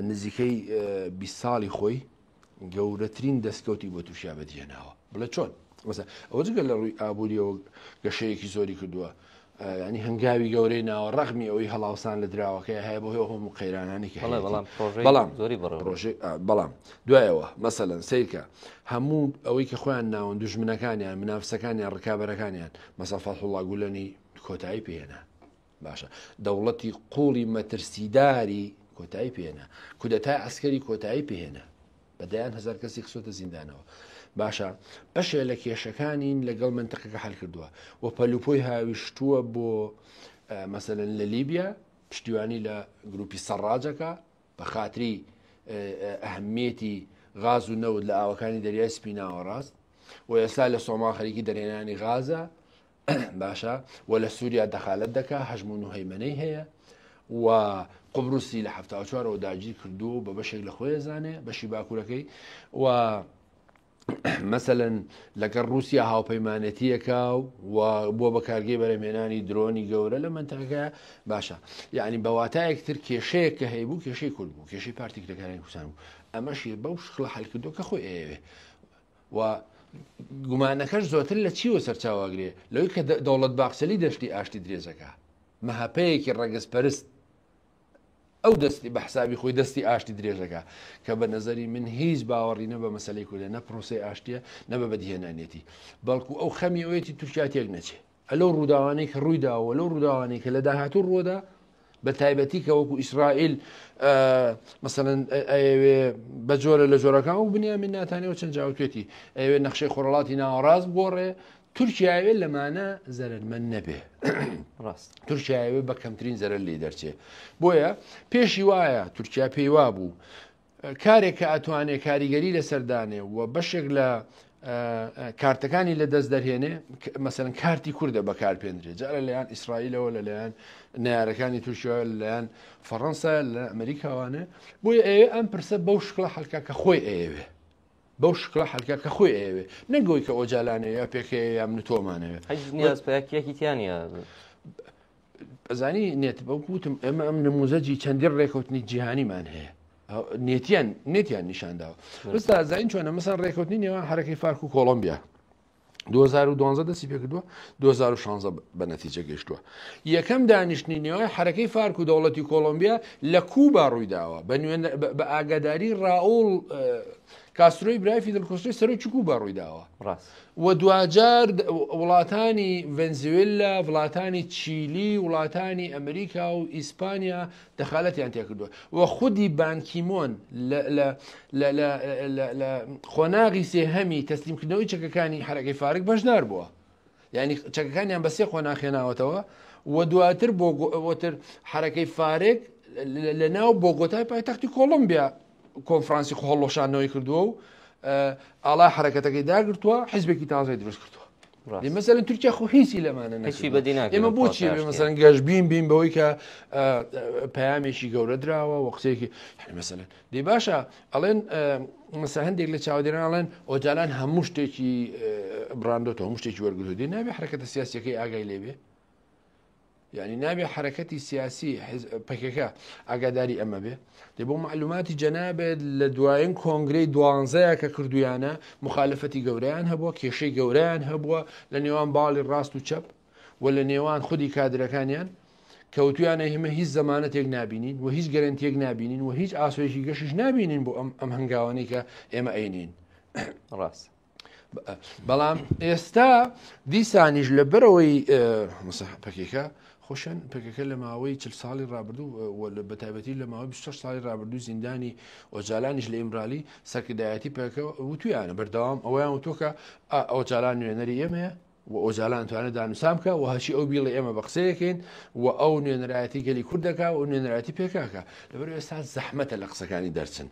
نزیکەی 20 ساڵی خۆی گەورەترین دەستکەوتی بۆ تورکیا بەدیهێناوە بڵێ چۆن ئەوە جگە لە ڕووی ئابووریەوە گەشەیەکی زۆری کردووە ینی هەنگاوی گەورەی ناوە ڕەغمی ئەوەی هەڵاوسان لە دراوەکەی هەیە بۆ هەیە هەموو قەیرانانی کە بەڵام بەڵام زۆری بەڵام دوایەوە مەسەلەن سیرکە هەموو ئەوەی کە خۆیان ناون دوژمنەکانیان منافسەکانیان ڕکابەرەکانیان مەسەڵ فەتحوڵا گولەنی کۆتایی پێهێنا باشە دەوڵەتی قوڵی مەترسیداری کۆتایی پێهێنا کودەتای عسکەری کۆتایی پێهێنا بە دەیان هزار کەسی خسۆتە زیندانەوە باشە بەشێ لە کێشەکانین لەگەڵ منتەقەکە حل کردووە و پەلوپۆی هاویشتووە بۆ مەسەلەن لە لیبیا پشتیوانی لە گروپی سەڕاجەکە بە خاتری ئەهمیەتی غاز و نەوت لە ئاوەکانی دەریای سپی ناوەڕاست و ئێستا لە سۆماڵ خەریکی دەرهێنانی غازە باشە و لە سووریا دەخالەت دەکا هەژمون و هەیمەنەی هەیە و قوبروسی لە 74ەوە داگیر کردو بە بەشێک لە خۆی زانێ بەشی باکوورەکەی و مەسەلەن لەگەڵ رووسیا هاوپەیمانەتیەکە و بۆ بەکارگەی بەرەمێنانی درۆنی گەورە لە منتەکە باشە یعنی بەواتایەکتر کێشەیەک کە هەیبوو کێشەی کورد بوو کێشەی پارتی کرێکارانی کوردستان بوو ئەمەشی بەو شکڵە حلکردو کە خۆی ئەیەوێ و گومانەکەش زۆرتر لە چیوە سەرچاوەگرێ لەوەی کە دەوڵەت باخچەلی دەشتی ئاشتی درێژەکە مەهەپەیەکی ڕەگەزپەرست ئەو دەستی بە حسابی خۆی دەستی ئاشتی درێژەکە کە بە نەزەری من هیچ باوەڕی نە بە مەسلەی کوردە نە پرۆسەی ئاشتیە نە بە بەدیهێنانێتی بەڵکو ئەو خەمی ئەوەیەتی تورکیا تێک نەچێ ئەلەو ڕووداوانەی کە ڕووی داوە لەو ڕووداوانەی کە لە داهاتوو ڕوودا بە تایبەتی کە وەکو ئیسرائیل مەسەلەن ئەیەوێ بە جۆرە لە جۆرەکان و بنیامین ناتانەوە چەند جاوتێتی ئەوێ نەخشەی خۆڕڵاتی ناوەڕاست بگۆڕێ تورکیاوێ لەمانە زەرمەند نەبێ ڕاست تورکیاوێ بە کەمترین زەرەر لێ دەرچێ بۆیە پێشی وایە تورکیا پێی وابوو کارێک کە ئەتوانێ کاریگەری لەسەر دانێ و بەشێک لە کارتەکانی لە دەست دەرهێنێ مەسەن کارتی کوردە بەکارپێندرێ جا لەلایەن ئیسرائیلەوە لەلایەن نارەکانی تورکیا لەلایەن فەڕەنسا لە ئەمریکاوانە بۆیە ئەوێ ئەم پرسە بەو شکڵە حلکا کە خۆی ئەیەوێ بەو شکڵە حلکا کە خۆی ئەیەوێ نەگەوەی کە ئۆجالانێ یا پێکەیە یا من تۆمانەوێ نیاز پێکیەکی تیانە ئەزانی نێت بەو وتم ئێمە ئەم نموزەجی چەندین ڕێکەوتنی جیهانیمان هەیە نێتیان نێتیان نیشانداوە ئستا زین چۆنە مەسەن ڕێکەوتنی نێوان حرەکەی فارک و کۆڵۆمبیا 2012 دەستی پێکردووە 2016 بە نەتیجە گەشتووە یەکەم دانیشتنی نێوان حرەکەی فارک و دەوڵەتی کۆڵۆمبیا لە کوبا ڕوویداوە بە ئاگاداری ڕائوڵ کاسترۆی برای فیدل کۆسترۆی سەرۆکی کوبا ڕوویداوە ڕاست. و دواجار وڵاتانی ڤەنزوێلا، وڵاتانی چیلی، وڵاتانی ئەمریکا و ئیسپانیا دەخالەتیان تێکردووە و خودی بانکیمۆن لە قۆناغی سێهەمی تەسلیمکردنەوەی چەکەکانی حەرەکەی فارک بەشدار بووە. یعنی چەکەکانیان بە سێ قۆناغ هێناوەتەوە و دواتر بۆ وتر حەرەکەی فارک لە ناو بۆگۆتای پایتەختی کۆڵۆمبیا کۆنفرانسی خۆ هەڵوەشاندنەوەی کردووە و ئاڵای حرەکەتەکەی داگرتووە حیزبێکی تازەی دروست کردووە. مەسەلەن تورکیا خۆ هیچی لەمانە هیچی بەدی ناکرێت. ئێمە بۆچی پرۆسەی مەسەلەن گەشبین بین بەوەی کە پەیامێکی گەورە دراوە و قسەیەکی یعنی مەسەلەن دەی باشە ئەڵێن مەسە هەندێک لە چاودێران ئەڵێن ئۆجالان هەموو شتێکی بڕاندۆتەوە هەموو شتێکی وەرگرتووە دەی نابێ حرەکەتە سیاسیەکەی ئاگای لێبێ یانی نابێ حەرەکەتی سیاسی پەکەکە ئاگاداری ئەمە بێ دێ بۆ معلوماتی جەنابێت لە دوایین کۆنگرەی دوانزەیە کە کردویانە مخالفەتی گەورەیان هەبووە کێشەی گەورەیان هەبووە لە نێوان باڵی ڕاست و چەپ و لە نێوان خودی کادرەکانیان کەوتویانە هیمە هیچ زەمانەتێک نابینین و هیچ گەرنتیەک نابینین و هیچ ئاسۆیەکی گەشیش نابینین بۆ ئەم ئەم هەنگاوانەی کە ئێمە ئەینین ڕاست بەڵام ئێستا دیسانیش لە بەرەوەی پەکێکە خۆشیان پەکەکە لە ماوەی چل ساڵی ڕابردوو بە تایبەتی لە ماوەی 26 ساڵی ڕابردوو زیندانی ئۆجالانیش لە ئیمرالی سەرکردایەتی پەکە وتویانە بەردەوام ئەویان وتۆکە ئۆجالان نوێنەری ئێمەیە و ئۆجالان توانێت دانوسان بکە و هەچی ئەو بیڵێ ئێمە بە قسەیەکەین و ئەو نوێنەرایەتی گەلی کورد دەکا و نوێنەرایەتی پێکاکە لەبەر ئێستا زەحمەتە لە قسەکانی دەرچن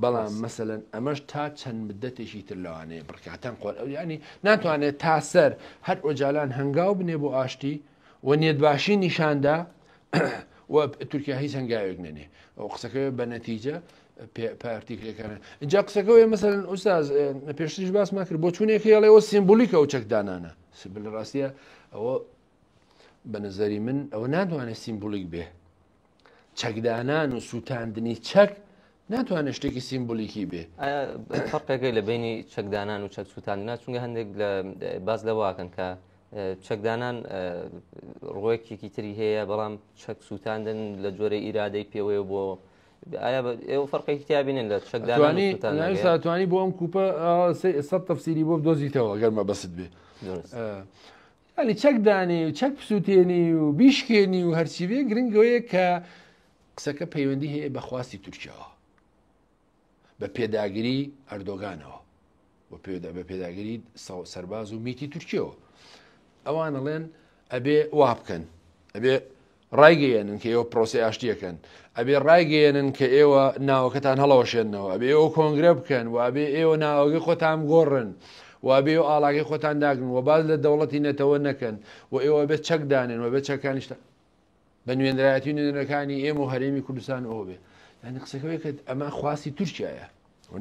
بەڵام مەسەلەن ئەمەش تا چەند مدەتێکی تر لەوانەیە بڕکاتان قۆر ئەو ینی ناتوانێت تا سەر هەر ئۆجالان هەنگاو بنێ بۆ ئاشتی و نیەتباشی نیشاندا و تورکیا هیچ هەنگاوێک نەنێ ئەو قسەکە بە نەتیجە پارتی کرێکاران اینجا قسەکەەوەی مەسەن ئوستاز پێشتریش باسمان کرد بۆ چونێک هەیەڵەوە سیمبولیکە ئەو چەکدانانە سیمبل ڕاستیە ئەوە بە نظری من ئەوە ناتوانێت سیمبولیک بێ چەکدانان و سووتاندنی چەک ناتوانێت شتێکی سیمبولیکی بێ فەرقێکەی لە بینی چەکدانان و چەک سووتاندنا چونکە هەندێک لە باز لەواکەن کە چەکدانان ڕۆیەکێکی تری هەیە بەڵام چەک سووتاندن لە جۆرە ئیرادەی پێوەیە بۆ ئایا ئێوە فەرقێکی تیا بینن لە چەکدانان و سووتاندنەکەی؟ توانی بۆ ئەم کوپە سە تەفسیری بۆ بدۆزیتەوە گەر مەبەست بێ ینی چەک دانێ و چەک بسووتێنی و بیشکێنی و هەرچی بێ گرنگەوەیە کە قسەکە پەیوەندی هەیە بە خواستی تورکیاوە بە پێداگری ئەردۆگانەوە و بە پێداگری سەرباز و میتی تورکیەوە ئەوان ئەڵێن ئەبێ وا بکەن ئەبێ ڕایگەیەنن کە ئێوە پرۆسی ئاشتیەکەن ئەبێ ڕایگەیەنن کە ئێوە ناوەکەتان هەڵەوەشێنەوە ئەبێ ئێوە کۆنگرە بکەن و ئەبێ ئێوە ناوەکەی خۆتان گۆڕن و ئەبێ ئێوە ئاڵاکەی خۆتان داگرن و باز لە دەوڵەتی نەتەوە نەکەن و ئێوە بێت چەک دانێن و بێت چەکانیشتان بە نوێنەرایەتی نوێنەرەکانی ئێمە و هەرێمی کوردستان ئەوە بێ یعنی قسەکەوەی کە ئەمە خواستی تورکیایە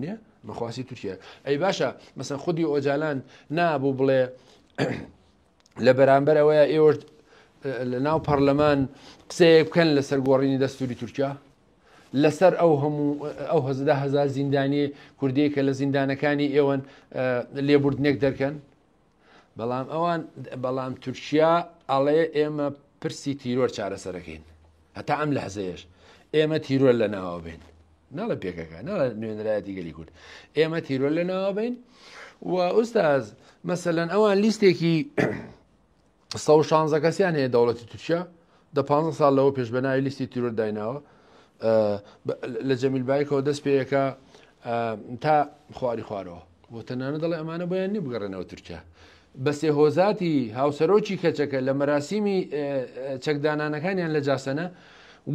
نیە ئەمە خواستی تورکیا ئەی باشە مەسەن خودی ئۆجالان نابوو بڵێ لە بەرامبەر ئەوەیە ئێوەش لە ناو پەرلەمان قسەیەک بکەن لەسەر گۆڕینی دەستوری تورکیا لەسەر ئەو هەموو ئەو هەزدا هزار زیندانی کوردی کە لە زیندانەکانی ئێوەن لێبوردنێک دەرکەن بەڵام ئەوان بەڵام تورکیا ئەڵێ ئێمە پرسی تیرۆر چارەسەرەکەین هەتا ئەم لەحزەیەش ئێمە تیرۆر لە ناوە بین ناڵە پێکەکە ناڵە نوێنەرایەتی گەلی کورد ئێمە تیرۆر لە ناوە بین و ئوستاز مەسەلەن ئەوان لیستێکی 116 کەسیان هەیە دەوڵەتی تورکیا دە پ ساڵ لەوە پێش بە ناوی لیستی تیرۆر دایناوە لە جەمیل بایکەوە دەست پێیەکە تا خواری خوارەوە بۆ تەنانە دەڵێ ئەمانە بۆیان نیە بگەڕێنەوە تورکیا. بەسێ هۆزاتی هاوسەرۆکی کەچەکە لە مەراسیمی چەکدانانەکانیان لە جاسەنە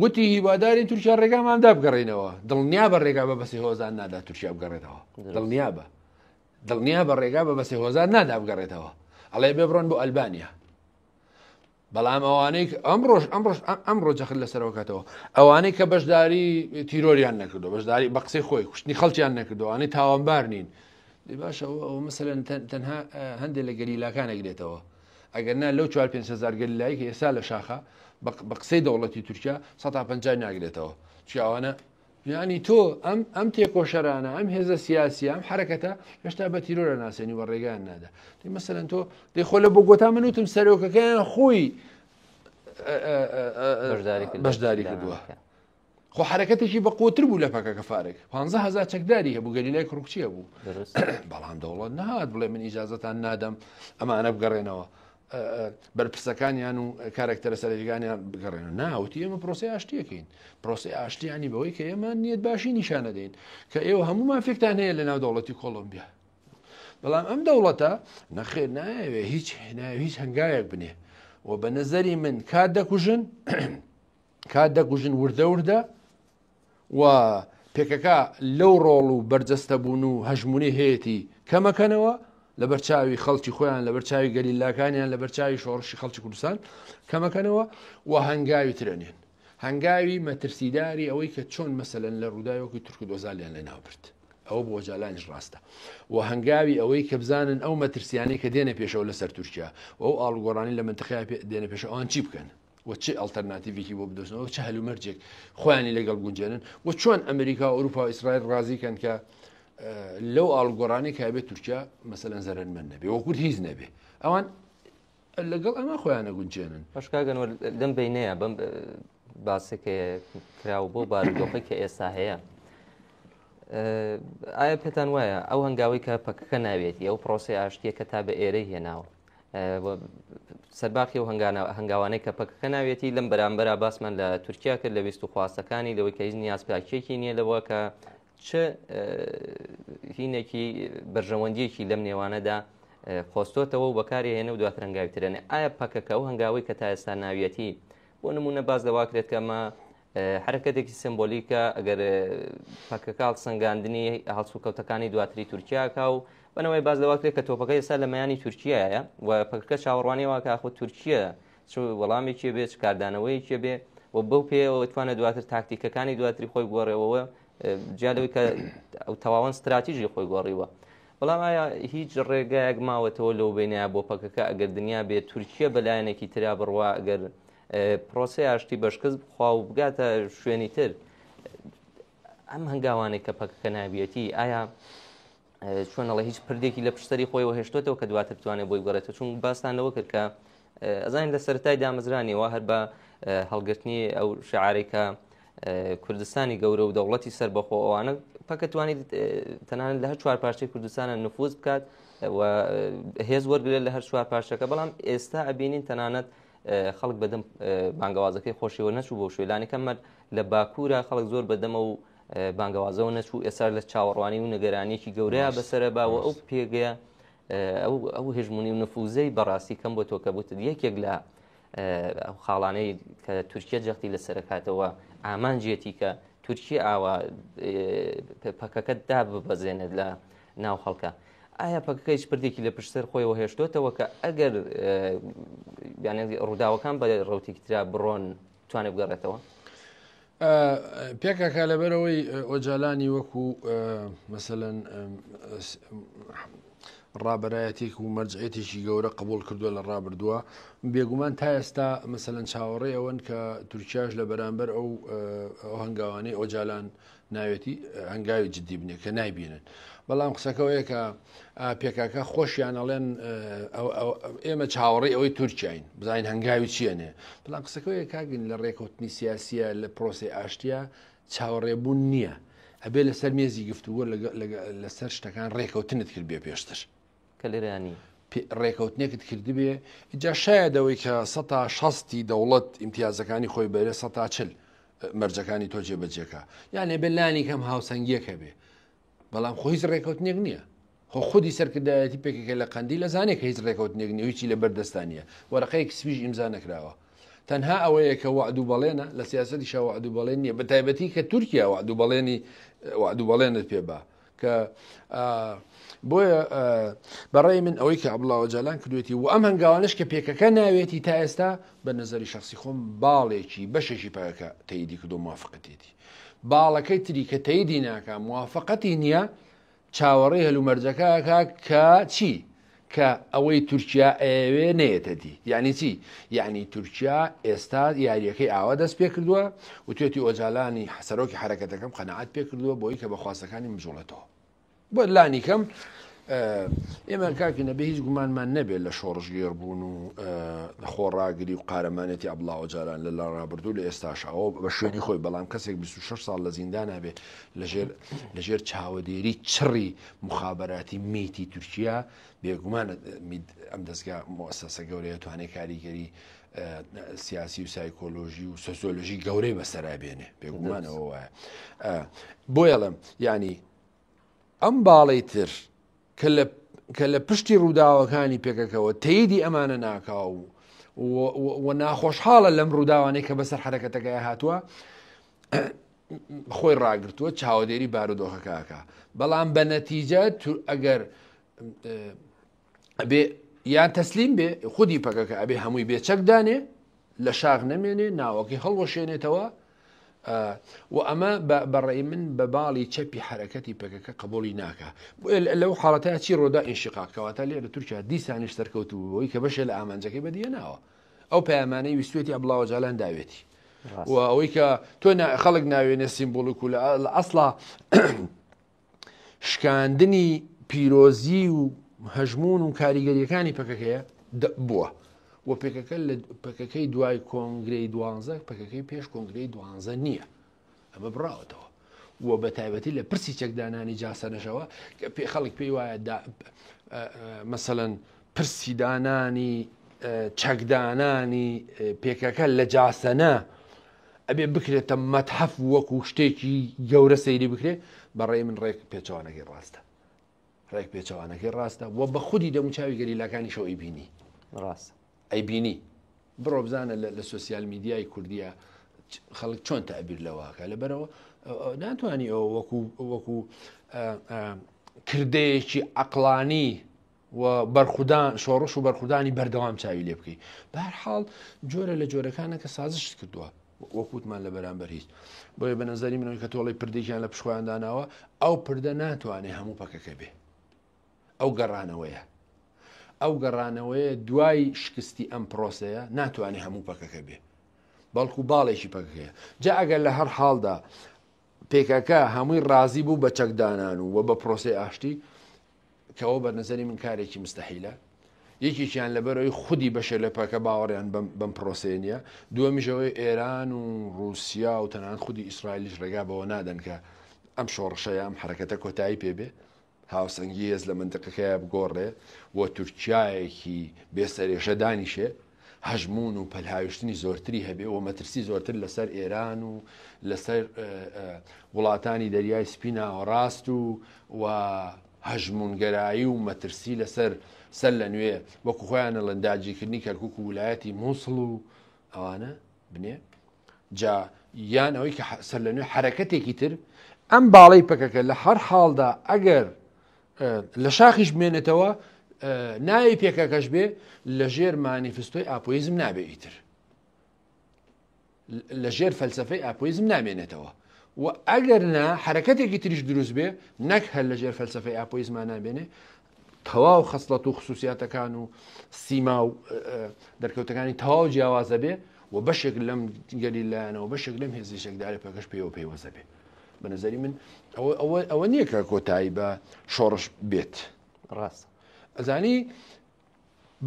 وتی هیوادارین تورکیا ڕێگامان دا بگەڕێنەوە دڵنیا بە ڕێگا بە بەسێ هۆزان نادا تورکیا بگەڕێتەوە دڵنیا بە دڵنیا بە ڕێگا بە بەسێ هۆزان نادا بگەڕێتەوە ئەڵێ بێ بڕۆن بۆ ئەلبانیا بەڵام ئەوانەی ئەمڕۆش ئەمڕۆش ئەمڕۆ جەخت لەسەرەوە کاتەوە ئەوانەی کە بەشداری تیرۆریان نەکردو بەشداری بە قسەی خۆی کوشتنی خەڵکیان نەکردو ئەوانەی تاوانبار نین باشە ئەوە مەسەلەن تەنها هەندێک لە گەریلاکان ئەگرێتەوە ئەگەر نا لەو 4 هزار گەریلایی کە ئێستا لە شاخە بە قسەی دەوڵەتی تورکیا 150 ناگرێتەوە چیاوانە یانی تۆ ئەم ئەم تێکۆشەرانە ئەم هێزە سیاسیە ئەم حرەکەتە هێشتا بە تیرۆرە ناسێنی و ڕێگەیان نادا دی مەسەلەن تۆ دەی خۆ لە بۆگۆتا من وتم سەرۆکەکەیان خۆی بەشداری کردووە خۆ حرەکەتێکی بە قوتر بوو لە پەکەکە فارێک 15هزار چەکداری هەبوو گەریلای کوڕکچیە بوو بەڵام دەوڵەت نهات بڵێ من ئیجازەتان نادەم ئەمانە بگەڕێنەوە بەرپرسەکانیان و کارەکتەرە سەرەکیەکانیان بگەڕێنەوە نا وتی ئێمە پرۆسەی ئاشتیەکەین پرۆسەی ئاشتیانی بەوەی کە ئێمە نیەت باشی نیشانەدەین کە ئێوە هەموو مافێکتان هەیە لە ناو دەوڵەتی کۆڵۆمبیا بەڵام ئەم دەوڵەتە نەخێر نایەوێ هیچ ناوێ هیچ هەنگاوێک بنێ و بە نظری من کات دەکوژن کات دەکوژن وردە وردە و پێکەکە لەو ڕۆڵ و بەرجەستەبوون و هەژمونی هەیەی کەمەکەنەوە. لەبەر چاوی خەڵکی خۆیان لەبەر چاوی گەریلاکانیان لەبەر چاوی شۆڕشی خەڵکی کوردستان کەمەکەنەوە و هەنگاوی ترەنێن هەنگاوی مەترسیداری ئەوەی کە چۆن مەسەلەن لە ڕووداوێکی تورک و دۆزالیان لە ناو برد ئەوە بۆ ئۆجالانیش ڕاستە و هەنگاوی ئەوەی کە بزانن ئەو مەترسیانەی کە دێنە پێشەوە لەسەر تورکیا و ئەو ئاڵوگۆڕانی لە منتقەیە دێنە پێشەوە ئەوان چی بکەن و چ ئەڵتەرناتیڤێکی بۆ بدۆزنەوە چ هەلومەرجێک خۆیانی لەگەڵ گونجێنن و چۆن ئەمریکا و ئەوروپا و ئیسرائیل ڕازی کەن کە لەو ئاڵوگۆڕانی کە بێت تورکیا مەسەلەن زەرەرمەند نەبێ وە کورد هیچ نەبێ ئەوان لەگەڵ ئەمە خۆیان نەگونجێنن. باش کاک ئەنوەر لەم بەینەیە بەم باسێک کراوە بۆ بارودۆخی کە ئێستا هەیە ئایا پێتان وایە ئەو هەنگاوی کە پەکەکە ناوێتی ئەو پرۆسی ئاشتیە کە تا بە ئێرەی هێناوە سەرباخی و هەنگاوانەی کە پەکەکە ناوێتی لەم بەرامبەرا باسمان لە تورکیا کرد لە ویست و خواستەکانی لەوەی کە هیچ نیازپاکیەکی نییە لەوە کە چ هینێکی بەرژەوەندیەکی لەم نێوانەدا قۆستۆتەوە و بەکاری هێنە و دواتر هەنگاوی ترەنێ ئایا پەکەکە ئەو هەنگاوەی کە تا ئێستا ناویەتی بۆ نمونە باس لەواکرێت کە ئەمە حرەکەتێکی سمبۆلیکە ئەگەر پەکەکە هەڵسەنگاندنی هەڵسوکەوتەکانی دواتری تورکیاکە و بەنەوەی باز لەواکرێت کە تۆپەکە ئێستا لە مەیانی تورکیایە و پەکەکە چاوەڕوانی واکە خۆ تورکیا چ وەڵامێکی بێ چ کاردانەوەیەکی بێ و بەو پێیەوە توانە دواتر تاکتیکەکانی دواتری خۆی بگۆڕێەوە جیا لەوەی کە ئەو تەواوەن ستراتیژی خۆی گۆڕیوە بەڵام ئایا هیچ ڕێگایەک ماوەتەوە لەو بینایە بۆ پەکەکە ئەگەر دنیا بێت تورکیە بەلایەنێکی ترا بڕوا ئەگەر پرۆسەی ئاشتی بەشکست بخوا و بگاتە شوێنی تر ئەم هەنگاوانێک کە پەکەکە نابیەتی ئایا چۆن ئەڵێ هیچ پردێکی لە پشتەری خۆیەوە هێشتۆتەوە کە دواتر بتوانێت بۆی بگەڕێتەوە چون باستان لەوە کرد کە ئەزانین لە سەرەتای دامەزرانیەوە هەر بە هەڵگرتنی ئەو شعارێک کە کوردستانی گەورە و دەوڵەتی سەربەخۆ ئەوانە پەکە توانیت تەنانەت لە هەر چوار پارچەی کوردستانە نفوز بکات و هێز وەرگێت لە هەر چوار پارچەکە بەڵام ئێستا ئەبینین تەنانەت خەڵک بەدەم بانگەوازەکەی خۆشیەوە نەچوو بۆ شوێلانی کەمەر لە باکوورە خەڵک زۆر بەدەمە و بانگەوازەوە نەچوو ئێستا لە چاوەڕوانی و نگەرانیەکی گەورەیە بەسەرە باوە ئەو پێگەیە ئەو ئەو هژمونی و نفوزەی بەڕاستی کەم بۆ تۆ کە بوتت یەکێک لە ئەو خاڵانەی کە تورکیا جەختی لەسەرکاتەوە ئامانجێتی کە تورکیا ئاوا پەکەکە دا ببەزێنێت لە ناو خەڵکە ئایا پەکەکە هیچ پردێکی لە پشتسەر خۆیەوە هێشتۆتەوە کە ئەگەر ڕووداوەکان بە ڕوتێکی ترا بڕۆن توانێت بگەڕێتەوە؟ پێکەکە لەبەرەوەی ئۆجالانی وەکو مەسەەن ڕابەرایەتێک و مەرجعێتێکی گەورە قبول کردووە لە ڕابردووە بێگومان تا ئێستا مەسەەن چاوەڕێ ئەوەن کە تورکیاش لە بەرامبەر ئەو هەنگاوانەی ئۆجالان ناوێتی هەنگاوی جدی بنێ کە نایبینن بەڵام قسەکەەوەیە کە پێکاکە خۆشیان ئەڵێن ئێمە چاوەڕێی ئەوەی تورکیاین بزانین هەنگاوی چیەنێ بەڵام قسەکەەوەیە کاگن لە ڕێکەوتنی سیاسیە لە پرۆسی ئاشتە چاوەڕێبوون نییە ئەبێ لەسەر مێزی گفتوگۆ لەسەر شتەکان ڕێکەوتنت کرد بێ پێشتر کە لێرەیا نییە. ڕێکەوتنێکت کردبێ جا شاید ئەوەی کە سەتا شەستی دەوڵەت ئیمتیازەکانی خۆی بەرێ سەتا چل مەرجەکانی تۆ جێبەجێکا یانێ بێ لانی کەم هاوسەنگیەک هەبێ بەڵام خۆ هیچ ڕێکەوتنێک نییە خۆ خودی سەرکردایەتی پێکەکە لە قەندی لە زانێک کە هیچ ڕێکەوتنێک نیە هیچی لە بەردەستانیە وەرەقەیەک سپیش ئیمزا نەکراوە تەنها ئەوەیە کە وەعد و بەڵێنە لە سیاسەتیشا وەعد و بەڵێن نییە بە تایبەتی کە تورکیا وەعد و بەڵێنی وەعد و بەڵێنت پێ با کە بۆیە بەڕێی من ئەوەی کە عەبدوڵا ئۆجالان کردوێتی و ئەم هەنگاوانش کە پێکەکە ناوێتی تا ئێستا بە نظری شخصی خۆم باڵێکی بەشێکی پەکەکە تەیدی کردو موافقەتێتی باڵەکەی تری کە تەیدی ناکە موافقەتی نییە چاوەڕێی هەلومەرجەکە کە چی کە ئەوەی تورکیا ئەیەوێ نەیەتە دی. یەعنی چی؟ یەعنی تورکیا ئێستا یارییەکەی ئاوا دەست پێ کردووە، وتوێتی ئۆجالانی سەرۆکی حەرەکەتەکەم قەناعەت پێ کردووە بۆی کە بە خواستەکانی بجوڵێتەوە. بۆ لانی کەم ئێمە کاکی نەبێ هیچ گومانمان نەبێت لە شۆڕشگێڕ بوون و خۆڕاگری و قارەمانێتی عەبدوڵا ئۆجالان لە لە ڕابردوو لە ئێستاش ئەوە بە شوێنی خۆی بەڵام کەسێک 26 ساڵ لە زیندانا بێ لەژێر لەژێر چاوەدێری چڕی موخابەراتی میتی تورکیا بێگومان ئەم دەستگا موسەسە گەورەیە توانێت کاریگەری سیاسی و سایکۆلۆژی و سۆسیۆلۆژی گەورەی بەسەرا بێنێ بێگومانەوە وایە بۆیەڵم ینی ئەم باڵی تر کە لە کە لە پشتی ڕووداوەکانی پێکەکەوە تەیدی ئەمانە ناکا و و ناخۆشحاڵە لەم ڕووداوانەی کە بەسەر حرەکەتەکەی هاتووە خۆی ڕاگرتووە چاوەدێری بارودۆخەکە ئەکا بەڵام بە نەتیجە ئەگەر ئەبێ یان تەسلیم بێ خودی پەکەکە ئەبێ هەمووی بێ چەک دانێ لە شاخ نەمێنێ ناوەکەی هەڵوەشێنێتەوە و ئەمە بەڕێی من بە باڵی چەپی حرەکەتی پەکەکە قبولی ناکە لەو حاڵەتە چی ڕۆدا ئینشقاق کەواتە لێ لە تورکیا دیسانیش سەرکەوتوو بووی کە بەشێ لە ئامانجەکەی بەدیەناوە ئەو پەیامانەی ویستێتی عەبدوڵا ئۆجالان داوێتی و ئەوەی کە تۆ خەڵک ناوێنێ سیمبولیک و لە ئەسڵا شکاندنی پیرۆزی و هەژمون و کاریگەریەکانی پەکەکەیە بووە و پێکەکە لە پەکەکەی دوای کۆنگرەی دوانزە پەکەکەی پێش کۆنگرەی دوانزە نییە ئەمە بڕاوەتەوە و بە تایبەتی لە پرسی چەکدانانی جاسەنەشەوە کە پێ خەڵک پێی وایە مەسەەن پرسی دانانی چەکدانانی پێکەکە لە جاسەنە ئەبێ بکرێتە مەتحەف وەکو شتێکی گەورە سەیری بکرێ بەڕێی من ڕێک پێچەوانەکەی ڕاستە ڕێک پێچەوانەکەی ڕاستە و بە خودی دەموچاوی گەریلاکانیشەوە ئەیبینی ڕاست ئەیبینی بڕۆ بزانە لە سۆسیال میدیای کوردیە خەڵک چۆن تەعبیر لەوەکە لەبەرەوە ناتوانانی ئەوە وەکو وەکو کردەیەکی عقلانی و بەرخودان شۆڕش و بەرخودانی بەردەوام چاوی لێ بکەی بەهەرحاڵ جۆرە لە جۆرەکانە کە سازشت کردووە وەکوتمان لە بەرامبەر هیچ بۆیە بە نظری منەوەی کە تۆڵی پردێکیان لە پشخۆیان داناوە ئەو پردە ناتوانێت هەموو پەکەکە بێ ئەو گەڕانەوەیە ئەو گەڕانەوەیە دوای شکستی ئەم پرۆسەیە ناتوانێت هەموو پەکەکە بێ بەڵکو باڵێکی پەکەکەیە جا ئەگەر لە هەر حاڵدا پێکەکە هەمووی ڕازی بوو بە چەکدانان و بە پرۆسی ئاشتی کە ئەوە بە نەزەری من کارێکی مستەحیلە یەکێکیان لەبەرەوەی خودی بەشێ لە پەکە باوەڕیان بەم پرۆسەیە نییە دووەمیش ئەوەی ئێران و رووسیا و تەنانەت خودی ئیسرائیلیش ڕێگا بەوە نادەن کە ئەم شۆڕشە یا ئەم حرەکەتە کۆتایی پێ بێ هاوسەنگی هێز لە منتقەکەیا بگۆڕێ و تورکیایەکی بێسەرێشە دانیشێ هەژموون و پەلهاویشتنی زۆرتری هەبێ و مەترسی زۆرتر لەسەر ئێران و لەسەر وڵاتانی دەریای سپی ناوەڕاست و و هەژموونگەرایی و مەترسی لەسەر سەر لە نوێ وەکو خۆیان ئەڵێن داگیرکردنی کەرکوک و ولایەتی مووسڵ و ئەوانە بنێ جا یان ئەوەی کە سەر لە نوێ حرەکەتێکی تر ئەم باڵی پەکەکە لە هەر حاڵدا ئەگەر لە شاخیش بمێنێتەوە ناوی پێکەکەش بێ لە ژێر مانیفستۆی ئاپۆیزم نابێ ئیتر لە ژێر فەلسفەی ئاپۆیزم نامێنێتەوە و ئەگەر نا حرەکەتێکی تریش دروست بێ نەک هەر لە ژێر فەلسفەی ئاپۆیزمان نابێنێ تەواو خەسڵەت و خصوصیاتەکان و سیما و دەرکەوتەکانی تەواو جیاوازە بێ و بەشێک لەم گەلی لایەنەوە بەشێک لەم هێزی چەکداری پەکەش پێوە پەیوەستە بێ بە نظری من ئەوە ئەوە نییە کە کۆتایی بە شۆڕش بێت ڕاست ئەزانی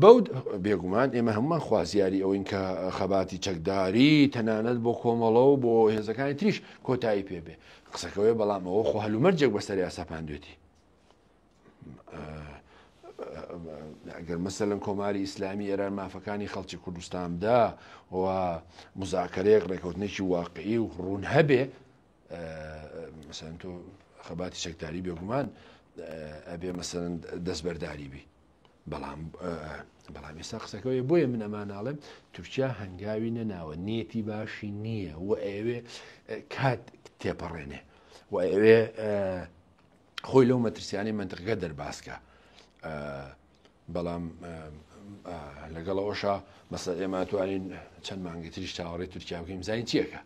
بەو بێگومان ئێمە هەمومان خوازیاری ئەوین کە خەباتی چەکداری تەنانەت بۆ کۆمەڵە و بۆ هێزەکانی تریش کۆتایی پێبێ قسەکەوەی بەڵام ئەوە خۆ هەلومەرجێک بەسەر یاساپاندێتی ئەگەر مەسەلەن کۆماری ئیسلامی ئێران مافەکانی خەڵکی کوردستان بدا و مزاکرەیەک ڕێکەوتنێکی واقعی و ڕوون هەبێ مەسەن تۆ خەباتی چەکداری بێگومان ئەبێ مەسەن دەستبەرداری بی بەڵام بەڵام ئێستا قسەکەەوەی بۆیە من ئەمانناڵێم تورکیا هەنگاوی نەناوە نیەتی باشی نییە و ئەوێ کات تێپەڕێنێ و ئەوێ خۆی لەو مەترسیانەی مەنتقەکە دەربازکە بەڵام لەگەڵ ئەوشا مەسە ئێمە توانین چەند مانگی تریش چاوەڕێی تورکیا بکەین بزانین چیەکە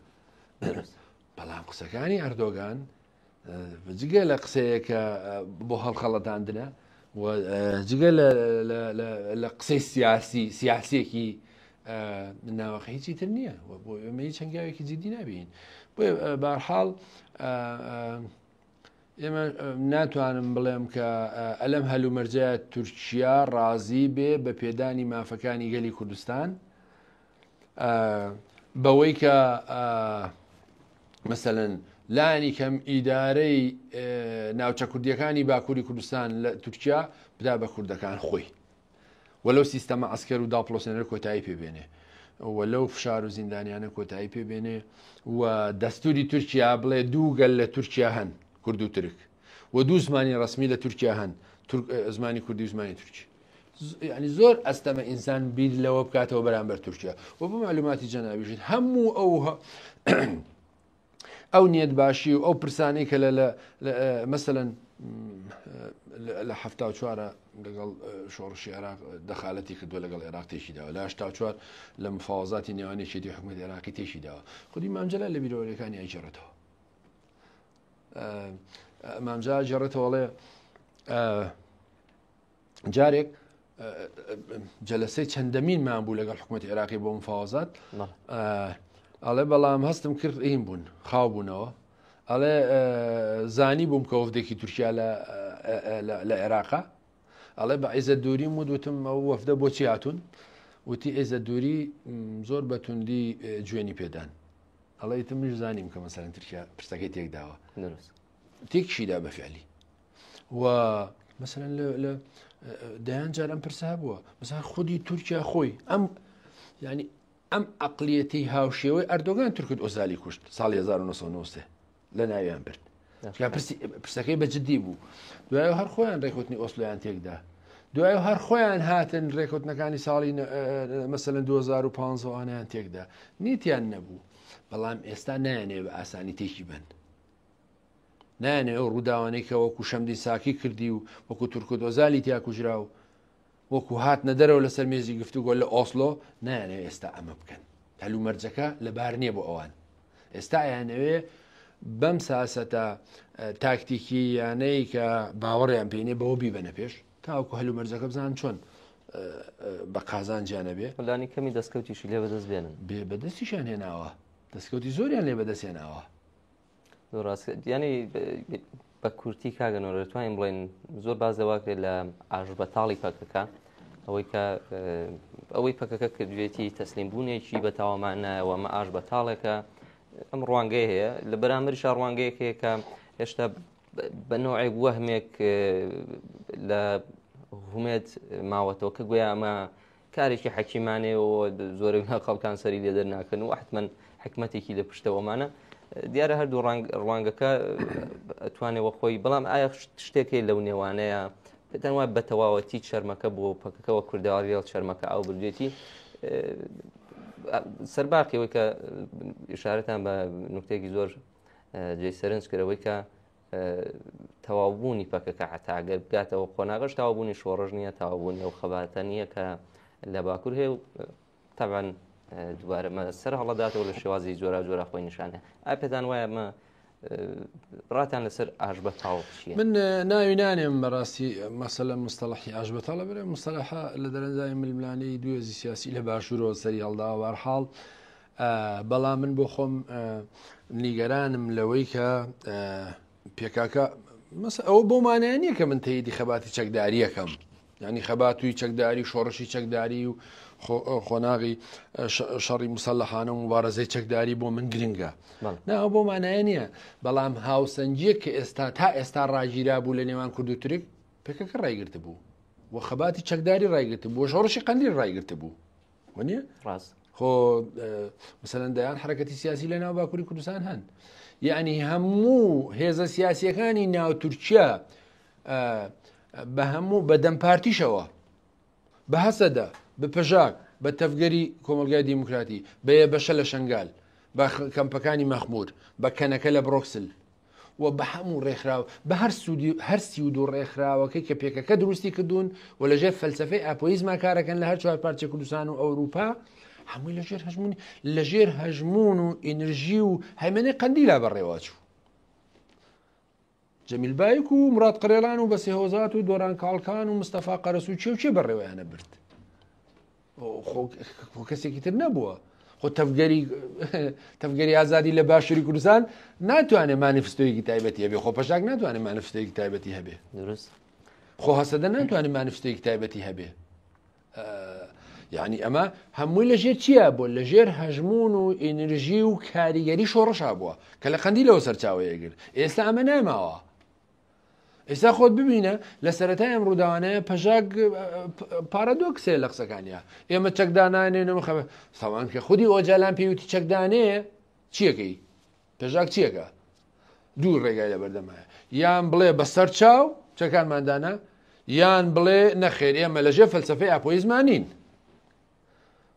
بەڵام قسەکانی ئەردۆگان جگە لە قسەیەکە بۆ هەڵخەڵەتاندنە و جگە لە قسەی سیاسی سیاسیەکی ناوەخە هیچی تر نییە بۆ ئێمە هیچ هەنگاوێکی جدی نبین بۆ بارحاڵ ئێمە ناتوانم بڵێم کە ئەلەم هەلومەرجە تورکیا ڕازی بێ بە پێدانی مافەکانی گەلی کوردستان بەوەی کە مەسەلەن لانی کەم ئیدارەی ناوچە کوردیەکانی باکووری کوردستان لە تورکیا بدا بە کوردەکان خۆی و لەو سیستەمە عەسکەر و داپڵۆسێنەر کۆتایی پێ بێنێ و لەو فشار و زیندانیانە کۆتایی پێ بێنێ و دەستوری تورکیا بڵێ دوو گەل لە تورکیا هەن کورد و ترک و دوو زمانی ڕسمی لە تورکیا هەن زمانی کوردی و زمانی تورکی ینی زۆر ئەستەمە ئینسان بیر لەوە بکاتەوە بەرامبەر تورکیا و بۆ معلوماتی جەنابیشت هەموو ئەو ئەو نیەت باشی و ئەو پرسانەی کە لە مەسەلەن لە 74 لەگەڵ شۆڕشی عێراق دەخالەتی کردووە لەگەڵ عێراق تێکی داوە لە 84 لە مفاوەزاتی نێوان یەکێتی حکومەت عێراقی تێکی داوە خودی مامجلال لە بیرەوەریەکانی ئەیگێڕێتەوە مامجا گێڕێتەوەڵێ جارێک جەلەسەی چەندەمینمان بوو لەگەڵ حکوومەتی عێراقی بۆ مفاوەزات ئەڵێ بەڵام هەستم کرد ئین بوون خاو بوونەوە ئەڵێ زانی بووم کە وەفدێکی تورکیا لە عێراقا ئەڵێ بە عیزە دووری مود وتم ئەو وەفدە بۆچی هاتوون وتی عیزە دووری زۆر بە توندی جوێنی پێدان ئەڵێ ئیتر منیش زانیم کە مەسەلەن تورکیا پرسەکەی تێکداوە تێکشیدا بە فعلی و مەسەلەن لە دەیان جار ئەم پرسە هەبووە مەسەلەن خودی تورکیا خۆی ئەم یعنی ئەم عقلیەتی هاوشێوەی ئەردۆگان تورکت ئۆزالی کوشت ساڵی 1993 لە ناویان برد پرسەکەی بە جددی بوو دوای هەر خۆیان ڕێکوتنی ئۆسلۆیان تێکدا دوای هەر خۆیان هاتن ڕێکوتنەکانی ساڵی مەسەن 2015 ئەوانیان تێکدا نیتیان نەبوو بەڵام ئێستا نایانێ بە ئاسانی تێکی بن نایانێ ئەو ڕووداوانەی کە وەکو شەمدین ساکی کردی و وەکو تورکت ئۆزالی تیا کوژرا و وەکو هاتنە دەرەوە لەسەر مێزی گفتوگۆ لە ئۆسلۆ نایانەوێ ئێستا ئەمە بکەن هەلومەرجەکە لەبار نییە بۆ ئەوان ئێستا ئەیانەوێ بەم ساسەتە تاکتیکیانەی کە باوەڕیان پێینێ بەوە بیبەنە پێش تاوەکو هەلومەرجەکە بزان چۆن بە قازانجیانە بێ لانی کەمی دەستکەوتیشی لێ بەدەست بێنن بێ بەدەستیشان هێناوە دەستکەوتی زۆریان لێ بەدەست هێناوە زۆر ڕاست یعنی بە کورتی کاگە نۆرە توانین بڵێن زۆر باز لەواکرێت لە ئاژبەتاڵی پەکەکە ئەوەی کە ئەوەی پەکەکە کردوێتی تەسلیم بوونێکی بە تاوامانایەوە ئەمە ئاش بەتاڵێکە ئەم ڕوانگەی هەیە لە بەرامبەریشا ڕوانگەیەک هەیە کە هێشتا بە نوعێک وەهمێک لە هومێت ماوەتەوە کە گویا ئەمە کارێکی حەکیمانەیە و زۆرێک لە خەڵکان سەری لێ دەرناکەن و حتمما حکمتێکی لە پشتەوەمانە دیارە هەردوو ڕوانگەکە توانێەوە خۆی بەڵام ئایا شتێک هەیە لەو نێوانەیە پێتان وایە بە تەواوەتی چەرمەکە بۆ پەکەکەوە کوردەواریڵ چەرمەکە ئەو بردێتی سەرباقیەوەی کە ئشارەتان بە نکتێکی زۆر جێ سەرنج کردەوەی کە تەواوبوونی پەکەکە حتا گەر بگاتەوە قۆناغش تەواوبوونی شۆڕش نییە تەواوبوونی ئەو خەباتە نییە کە لە باکوور هەیە و تەبعەن دووبارە مە سەر هەڵەداتەوە لە شێوازی جۆرا جۆرا خۆی نیشانە ئا پێتان وایە مە ڕاتان لەسەر ئاشبەتاڵ چییە؟ من ناوی نانێم بەڕاستی مەسەلە مستەڵحی ئاشبەتاڵە برێ مستەلحە لە دەرەنجامی ململانێی دوێزی سیاسی لە باشوورەوە سەری هەڵداوە بارحاڵ بەڵام من بۆ خۆم نیگەرانم لەوەی کە پێکاکە ئەوە بۆ مانای نییە کە من تەیدی خەباتی چەکداریەکەم ینی خەباتوی چەکداری شۆڕشی چەکداری و قۆناغی شەڕی مسلحانە و مبارزەی چەکداری بۆ من گرنگە ناوە بۆ مانایە نییە بەڵام هاوسەنگیە کە ئێستا تا ئێستا ڕاگیرا بوو لە نێوان کورد و تورک پێکەکە ڕایگرت بوو و خەباتی چەکداری ڕایگرت بوو شۆڕشی قەندیل ڕایگرت بوو وەنیە ڕاست خۆ مثلەن دەیان حرەکەتی سیاسی لە ناو باکووری کوردستان هەن یعنی هەموو هێزە سیاسیەکانی ناو تورکیا بە هەموو بە دەم پارتیشەوە بە هەسەدە بە پەژاک بە تەفگەری کۆمەلگای دیموکراتی بە بەشە لە شنگال بە کەمپەکانی مەخمور بە کەنەکە لە برۆکسل و بە هەموو ڕێکخراو بە هەر سوودی هەر 32 ڕێکخراوەکەی کە پێکەکە دروستی کردوون و لەژێر فەلسفەی ئاپۆیزما کارەکەن لە هەر چوار پارچە کوردستان و ئەوروپا هەمووی لەژێر هەژمونی لەژێر هەژمون و ئینرژی و هەیمەنەی قەندیلا بەڕێوەچوو جەمیل بایک و مراد قرێڵان و بەسێ هۆزات و دۆران کاڵکان و مستەفا قەرەسوو چێ و چێ بەڕێوەیانە برد خۆ کەسێکی تر نەبووە خۆ تەفگەری تەفگەری ئازادی لە باشووری کوردستان ناتوانێت مانیفستۆیەکی تایبەتی هەبێ خۆ پەشاک ناتوانێت مانیفستۆیەکی تایبەتی هەبێ دروست خۆ هەسەدە ناتوانێت مانیفستۆیەکی تایبەتی هەبێ یعنی ئەمە هەمووی لەژێر چییە بۆ لەژێر هەژمون و ئینرژی و کاریگەری شۆڕشا بووە کە لە قەندیلەوە سەرچاوەیەگر ئێستا ئەمە ناماوە ئێستا خۆت ببینە لە سەرەتای ئەم ڕووداوانەیە پەژاک پارادۆکسێ لە قسەکانیا ئێمە چەکدانانێنەوە خەبە ساوان کە خودی ئۆجالان پێوتی چەکدانێ چیەکەی پەژاک چیەکە دوو ڕێگای لە بەردەمایە یان بڵێ بەسەر چاو چەکانماندانە یان بڵێ نەخێر ئێمە لەژێر فەلسفەی ئاپۆیزمانین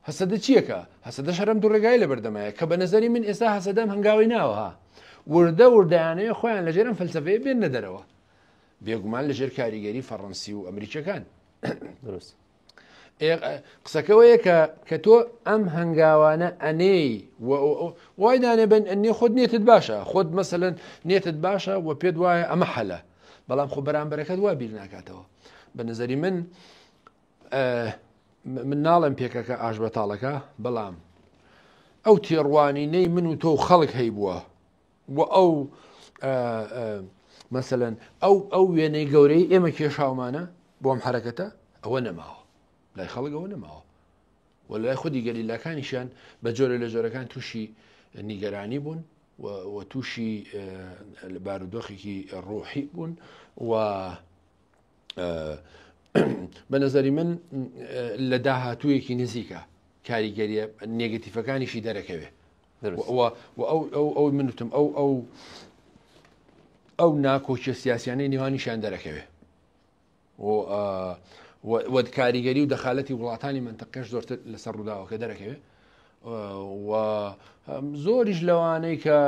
هەسەدە چیەکە؟ هەسەدەش هەر ئەم دوو ڕێگایەی لەبەردەمایە کە بە نەزەری من ئێستا هەسەدە ئەم هەنگاوەی ناوە ها. وردە وردەیانەیە خۆیان لەژێر ئەم فەلسەفەیە بێننە دەرەوە بێگومان لەژێر کاریگەری فەڕەنسی و ئەمریکیەکان. دروست. قسەکەەوەیە کە کە تۆ ئەم هەنگاوانە ئەنێی وای دانێ بن ئەنێ خۆت نێتت باشە خۆت مەسەن نێتت باشە و پێت وایە ئەمە حەلە بەڵام خۆ بەرامبەرەکەت وا بیر ناکاتەوە بە نظری من من ناڵێم پێکەکە ئاش بەتاڵەکە بەڵام ئەو تێڕوانینەی من و تۆ خەڵک هەیبووە و ئەو مەسەلەن ئەو ئەو وێنەی گەورەی ئێمە کێشاومانە بۆ ئەم حرەکەتە ئەوە نەماوە لای خەڵک ئەوە نەماوە و لای خودی گەریلاکانیشیان بە جۆرە لە جۆرەکان تووشی نیگەرانی بوون و تووشی بارودۆخێکی ڕۆحی بوون و بە نظری من لە داهاتوویەکی نزیکە کاریگەریە نێگەتیفەکانیشی دەرەکەوێ ئەو ئەو من وتم ئەو ئەو ئەو ناکۆکیە سیاسیانەی نێوانیشیان دەرەکەوێ و کاریگەری و دەخالەتی وڵاتانی منتەقەش زۆرتر لەسەر ڕووداوەکە دەرەکەوێ و زۆریش لەوانەی کە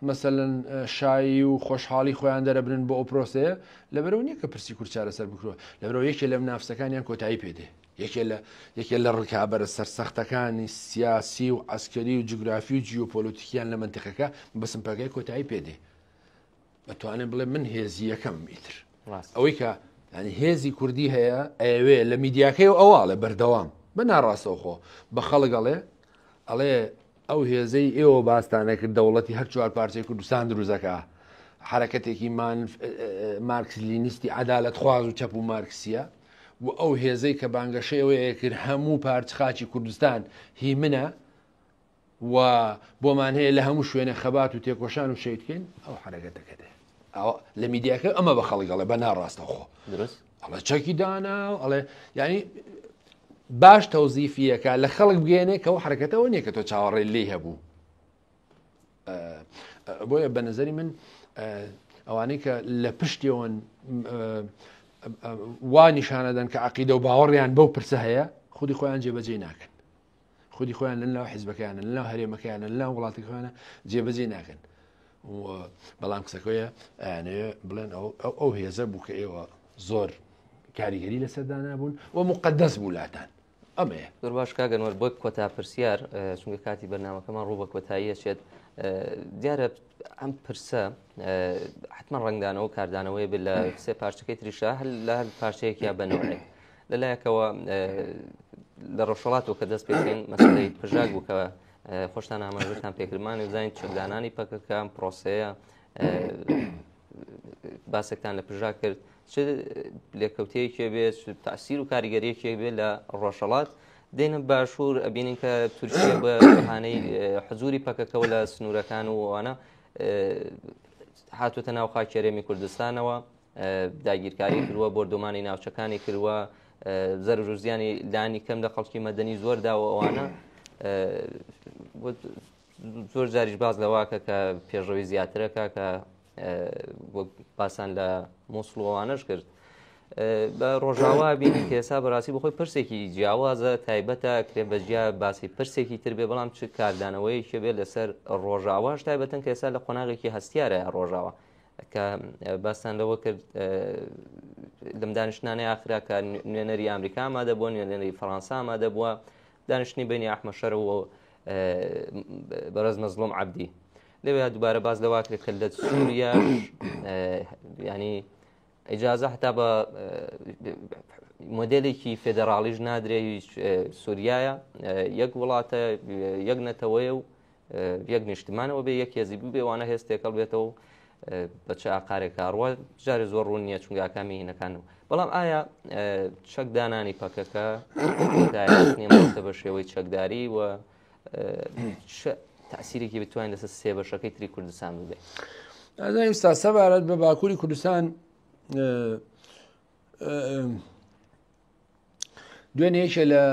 مەسەلەن شایی و خۆشحاڵی خۆیان دەرەبرن بۆ ئەو پرۆسەیە لەبەرەوە نییە کە پرسی کورد چارەسەر بکرۆ لەبەرەوە یەکێ لەم نافسەکانیان کۆتایی پێدێ یەکێ لە یەکێ لە ڕکابەرە سەرسەختەکانی سیاسی و عەسکەری و جوگرافی و جیۆپۆلۆتیکیان لە مەنتیقەکە بەسم پەکەی کۆتایی پێدێ ئەتوانێ بڵێ من هێزی یەکەم ئیتر ئەوەی کە ینی هێزی کوردی هەیە ئەوێ لە میدیاکەی و ئەواڵێ بەردەوام بە ناڕاستەوخۆ بە خەڵک ئەڵێ ئەڵێ ئەو هێزەی ئێوە باستانە کرد دەوڵەتی هەر چوار پارچەی کوردستان دروزەکە حرەکەتێکی مان مارکس لینیستی عدالت خواز و چەپ و مارکسیە و ئەو هێزەی کە بانگەشەی ئەوەی کرد هەموو پارچ خاکی کوردستان هی منە و بۆمان هەیە لە هەموو شوێنە خەبات و تێکۆشان و شەیدکەین ئەو حرەکەتەکە دێ لە میدیاکە ئەمە بە خەڵک ئەڵێ بە ناڕاستەخۆ دروست ئەڵێ چەکی دانا ئەڵێ یعنی باش تەوزیفیەکە لە خەڵک بگەێنێ کە ئەو حرەکەتەوە نییە کە تۆ چاوەڕێ لێی هەبوو بۆیە بە نظری من ئەوانەی کە لە پشتیەوەن وا نیشانەدەن کە عقیدە و باوەڕیان بەو پرسە هەیە خودی خۆیان جێبەجێ ناکەن خودی خۆیان لە ناو حیزبەکەیانە لە ناو هەرێمەکەیانە لە ناو وڵاتەکەیانە جێبەجێ ناکەن بەڵام قسەکەیە ئەیانەوێ بڵێن ئەو ئەو هێزە بوو کە ئێوە زۆر کاریگەری لەسەردانا بوون و مقدەس بوو لاتان ئەمەیە. زۆر باش کاک ئەنوەر بۆ کۆتا پرسیار چونکە کاتی بەرنامەکەمان ڕوو بە کۆتایی ئەچێت دیارە ئەم پرسە حتمما ڕەنگدانەوە کاردانەوەی بێت لە سێ پارچەکەی تریشا هەر لە هەر پارچەیەکیا بە نەوعێک لەلایەکەوە لە ڕۆژهەڵاتەوە کە دەست پێکەین مەسەلەی پژاک بوو کە خۆشتان ئاماژەتان پێکردمان و زانین چەکدانانی پەکەکە ئەم پرۆسەیە باسێکتان لە پژاک کرد چ لێکەوتەیەکێ بێ تاسیر و کاریگەریەکێ بێ لە ڕۆژهەڵات دێنە باشوور ئەبینین کە تورکیە بە بەهانەی حزوری پەکەکەەوە لە سنوورەکان و ئەوانە هاتوتە ناو خاکی هەرێمی کوردستانەوە داگیرکاری کردووە بۆردومانی ناوچەکانی کردووە زەرر و زیانی لانی کەم لە خەڵکی مەدەنی زۆر داوە ئەوانە زۆر جاریش باز لەواکە کە پێشڕەوی زیاترەکە کە وەک باسان لە مووسڵ و ئەوانەش کرد بە ڕۆژاوا بینی کە ئێستا بەڕاستی بەخۆی پرسێکی جیاوازە تایبەتە کرێ بە جیا باسی پرسێکی تر بێ بەڵام چ کاردانەوەیەکی بێ لەسەر ڕۆژاواش تایبەتن کە ئێستا لە قۆناغێکی هەستیارە ڕۆژاوا کە باستان لەوە کرد لەم دانیشتنانەی ئاخرا کە نوێنەری ئەمریکا ئامادە بووە نوێنەری فەڕەنسا ئامادە بووە دانیشتنی بینی ئەحمە شەر و بەڕێز مەزڵوم عەبدی لەوێ دووبارە باس لەوا کرد کە لە سووریاش ینی ئیجازە حتا بە مۆدلێکی فێدەراڵیش نادرێ هیچ سووریایە یەک وڵاتە یەک نەتەوەیە و یەک نیشتمانەوە بێ یەک هێزی ببێ وانە هێز تێکەڵ بێتەوە بە چ ئاقارێک ئاڕوە جارێ زۆر ڕوون نییە چونکە ئاکامی هینەکان و بەڵام ئایا چەک دانانی پەکەکە کۆتاییە بە شێوەی چەکداری و تاسیرێکی بتوانین لەسەر سێ بەشەکەی تری کوردستان ببێ ئێستا سەبارەت بە باکووری کوردستان دوێنێ یەکێ لە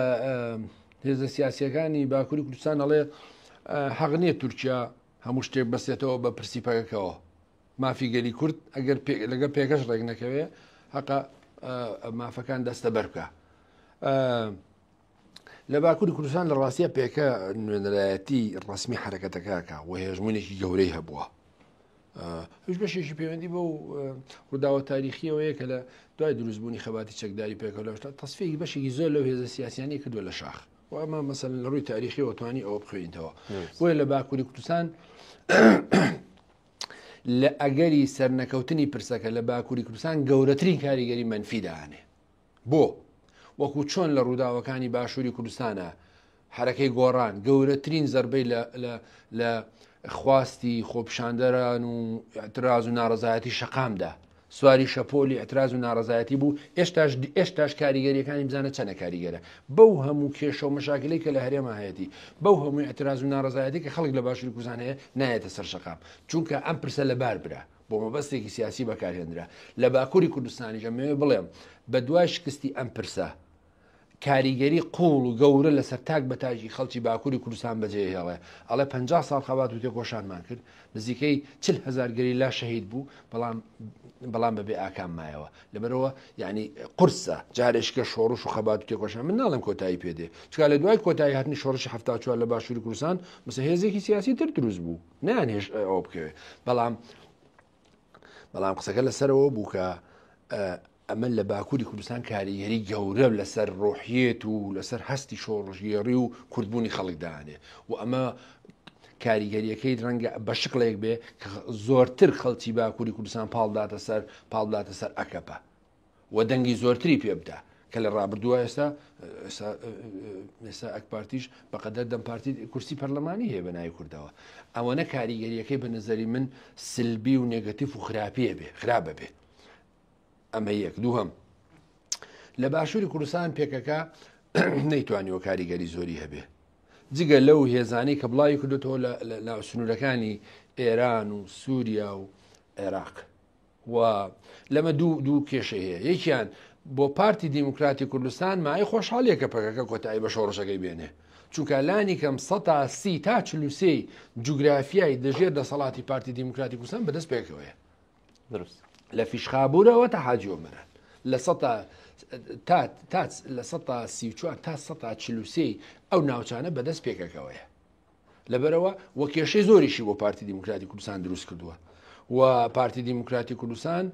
هێزە سیاسیەکانی باکووری کوردستان ئەڵێ حەق نییە تورکیا هەموو شتێک بەسێتەوە بە پرسی پەکەکەوە مافی گەلی کورد ئەگەر لەگە پێکەش ڕێک نەکەوێ حەقە مافەکان دەستە بەر بکە. لە باکووری کوردستان لە ڕاستیە پێکە نوێنەرایەتی ڕسمی حرەکەتەکەکە و هێژمونێکی گەورەی هەبووە. ئەویش بەشێکی پەیوەندی بەو ڕووداوە تاریخیەوەیە کە لە دوای دروستبوونی خەباتی چەکداری پێکەوە لە تەسفیەکی بەشێکی زۆر لەو هێزە سیاسیانەی کردووە لە شاخ و ئەمە مەسەلەن لە ڕووی تاریخیەوە توانی ئەوە بخوێنیتەوە بۆیە لە باکووری کوردستان لە ئەگەری سەرنەکەوتنی پرسەکە لە باکووری کوردستان گەورەترین کاریگەری منفی دانێ بۆ؟ وەکو چۆن لە ڕووداوەکانی باشووری کوردستانا حەرەکەی گۆڕان گەورەترین زەربەی لە لە لە خواستی خۆپیشاندەران و ئیعتراز و ناڕەزایەتی شەقامدا سواری شەپۆلی ئیعتراز و ناڕەزایەتی بوو ئێستاش ئێستاش کاریگەریەکانی بزانە چەنە کاریگەرە بەو هەموو کێشە و مەشاکلەی کە لە هەرێما هەیەتی بەو هەموو ئیعتراز و ناڕەزایەتی کە خەڵک لە باشووری کوردستان هەیە نایەتە سەر شەقام چونکە ئەم پرسە لەبار برا بۆ مەبەستێکی سیاسی بەکارهێنرا لە باکووری کوردستانیش ئەمەوێ بڵێم بە دوای شکستی ئەم پرسە کاریگەری قوڵ و گەورە لەسەر تاک بە تاکی خەڵکی باکووری کوردستان بەجێ هێڵێ ئەڵێ پ ساڵ خەبات و تێکۆشانمان کرد نزیکەی 40 هزار گەریلا شەهید بوو بەڵام بەڵام بەبێ ئاکام مایەوە لەبەرەوە یعنی قورسە جارێشکە شۆڕش و خەبات و تێکۆشان من ناڵێم کۆتایی پێدێ چکا لە دوای کۆتایی هاتنی شۆڕشی 74 لە باشووری کوردستان مسە هێزێکی سیاسی تر دروست بوو نەیان هێشت ئەوە بکەوێت بەڵام بەڵام قسەکە لەسەرەوە بوو کە ئەمە لە باکووری کوردستان کاریگەری گەورە لەسەر ڕۆحیێت و لەسەر هەستی شۆڕژگێڕی و کوردبوونی خەڵکدانێ و ئەمە کاریگەریەکەی ڕەنگە بە شکڵێک بێ کە زۆرتر خەڵکی باکووری کوردستان پاڵداتە سەر پاڵداتە سەر ئەکەپە و دەنگی زۆرتری پێ بدا کە لە ڕابردووە ئێستا ئێستا ئەک پارتیش بەقەدەر دەم پارتی کورسی پەرلەمانی هەیە بە ناوی کوردەوە ئەوەنە کاریگەریەکەی بە نظری من سلبی و نێگەتیف و خراپیە بێ خراپە بێ ئەمە یەک دووهەم لە باشووری کوردستان پێکەکە نەیتوانیوە کاریگەری زۆری هەبێ جگە لەو هێزانەی کە بڵاوی کردوتەوە لە سنوورەکانی ئێران و سووریا و عێراق و لەمە دوو دوو کێشەی هەیە یەکیان بۆ پارتی دیموکراتی کوردستان مای خۆشحاڵیە کە پەکەکە کۆتایی بە شۆڕشەکەی بێنێ چونکە لانی کەم سەتا سی تا چلوسێی جوگرافیای دەژێر دەسەڵاتی پارتی دیموکراتی کوردستان بەدەست پێکەوەیە دروست لە فیشخابورەوە تا حاجی ئۆمەران لە سەتا تا تا لە سەتا 34 تا سەتا چلوسێی ئەو ناوچانە بەدەست پێکەکەوەیە لەبەرئەوە و کێشەی زۆریشی بۆ پارتی دیموکراتی کوردستان دروست کردووە و پارتی دیموکراتی کوردستان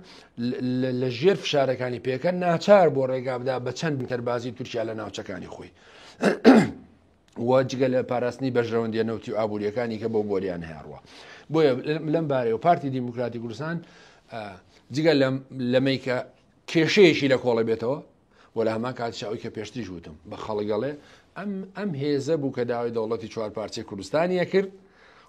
لە ژێر فشارەکانی پێکە ناچار بۆ ڕێگا بدا بە چەند سەربازی تورکیا لە ناوچەکانی خۆی و جگە لە پاراستنی بەرژەوەندیە نەوتی و ئابوووریەکانی کە بۆ بۆریان هەیەڕوە بۆیە لەم بارەیەوە پارتی دیموکراتی کوردستان جگە لەمەی کە کێشەیەکی لە کۆڵە بێتەوە وە لە هەمان کاتیشا ئەوەی کە پێشتریش وتم بە خەڵک ئەڵێ ئەم ئەم هێزە بوو کە داوای دەوڵەتی چوارپارچەی کوردستانی ئەکرد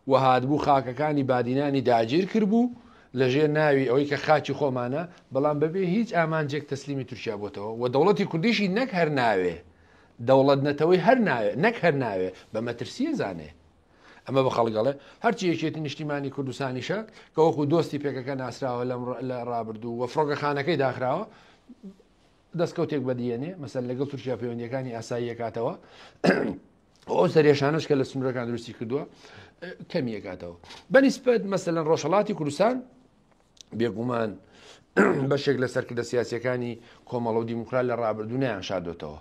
و هاتبوو خاکەکانی بادینانی داگیر کردبوو لەژێر ناوی ئەوەی کە خاکی خۆمانە بەڵام بەبێ هیچ ئامانجێک تەسلیمی تورکیا بۆتەوە و دەوڵەتی کوردیشی نەک هەر ناوێ دەوڵەت نەتەوەی هەر ناوێ نەک هەر ناوێ بە مەترسیە زانێ ئەمە بە خەڵک ئەڵێ هەرچی یەکێتی نیشتیمانی کوردستانیشە کە وەکو دۆستی پێکەکە ناسراوە لەم لە ڕابردوو و فڕۆکەخانەکەی داخراوە دەستکەوتێک بەدیێنێ مەسەر لەگەڵ تورکیا پەیوەندیەکانی ئاساییەکاتەوە ئەو سەرێشانش کە لە سنوورەکان دروستی کردووە کەمیەکاتەوە بەنیسبەت مەسەلەن ڕۆژهڵاتی کوردستان بێگومان بەشێک لە سەرکردە سیاسەکانی کۆمەڵە و دیموکرات لە ڕابردوو نیان شاردۆتەوە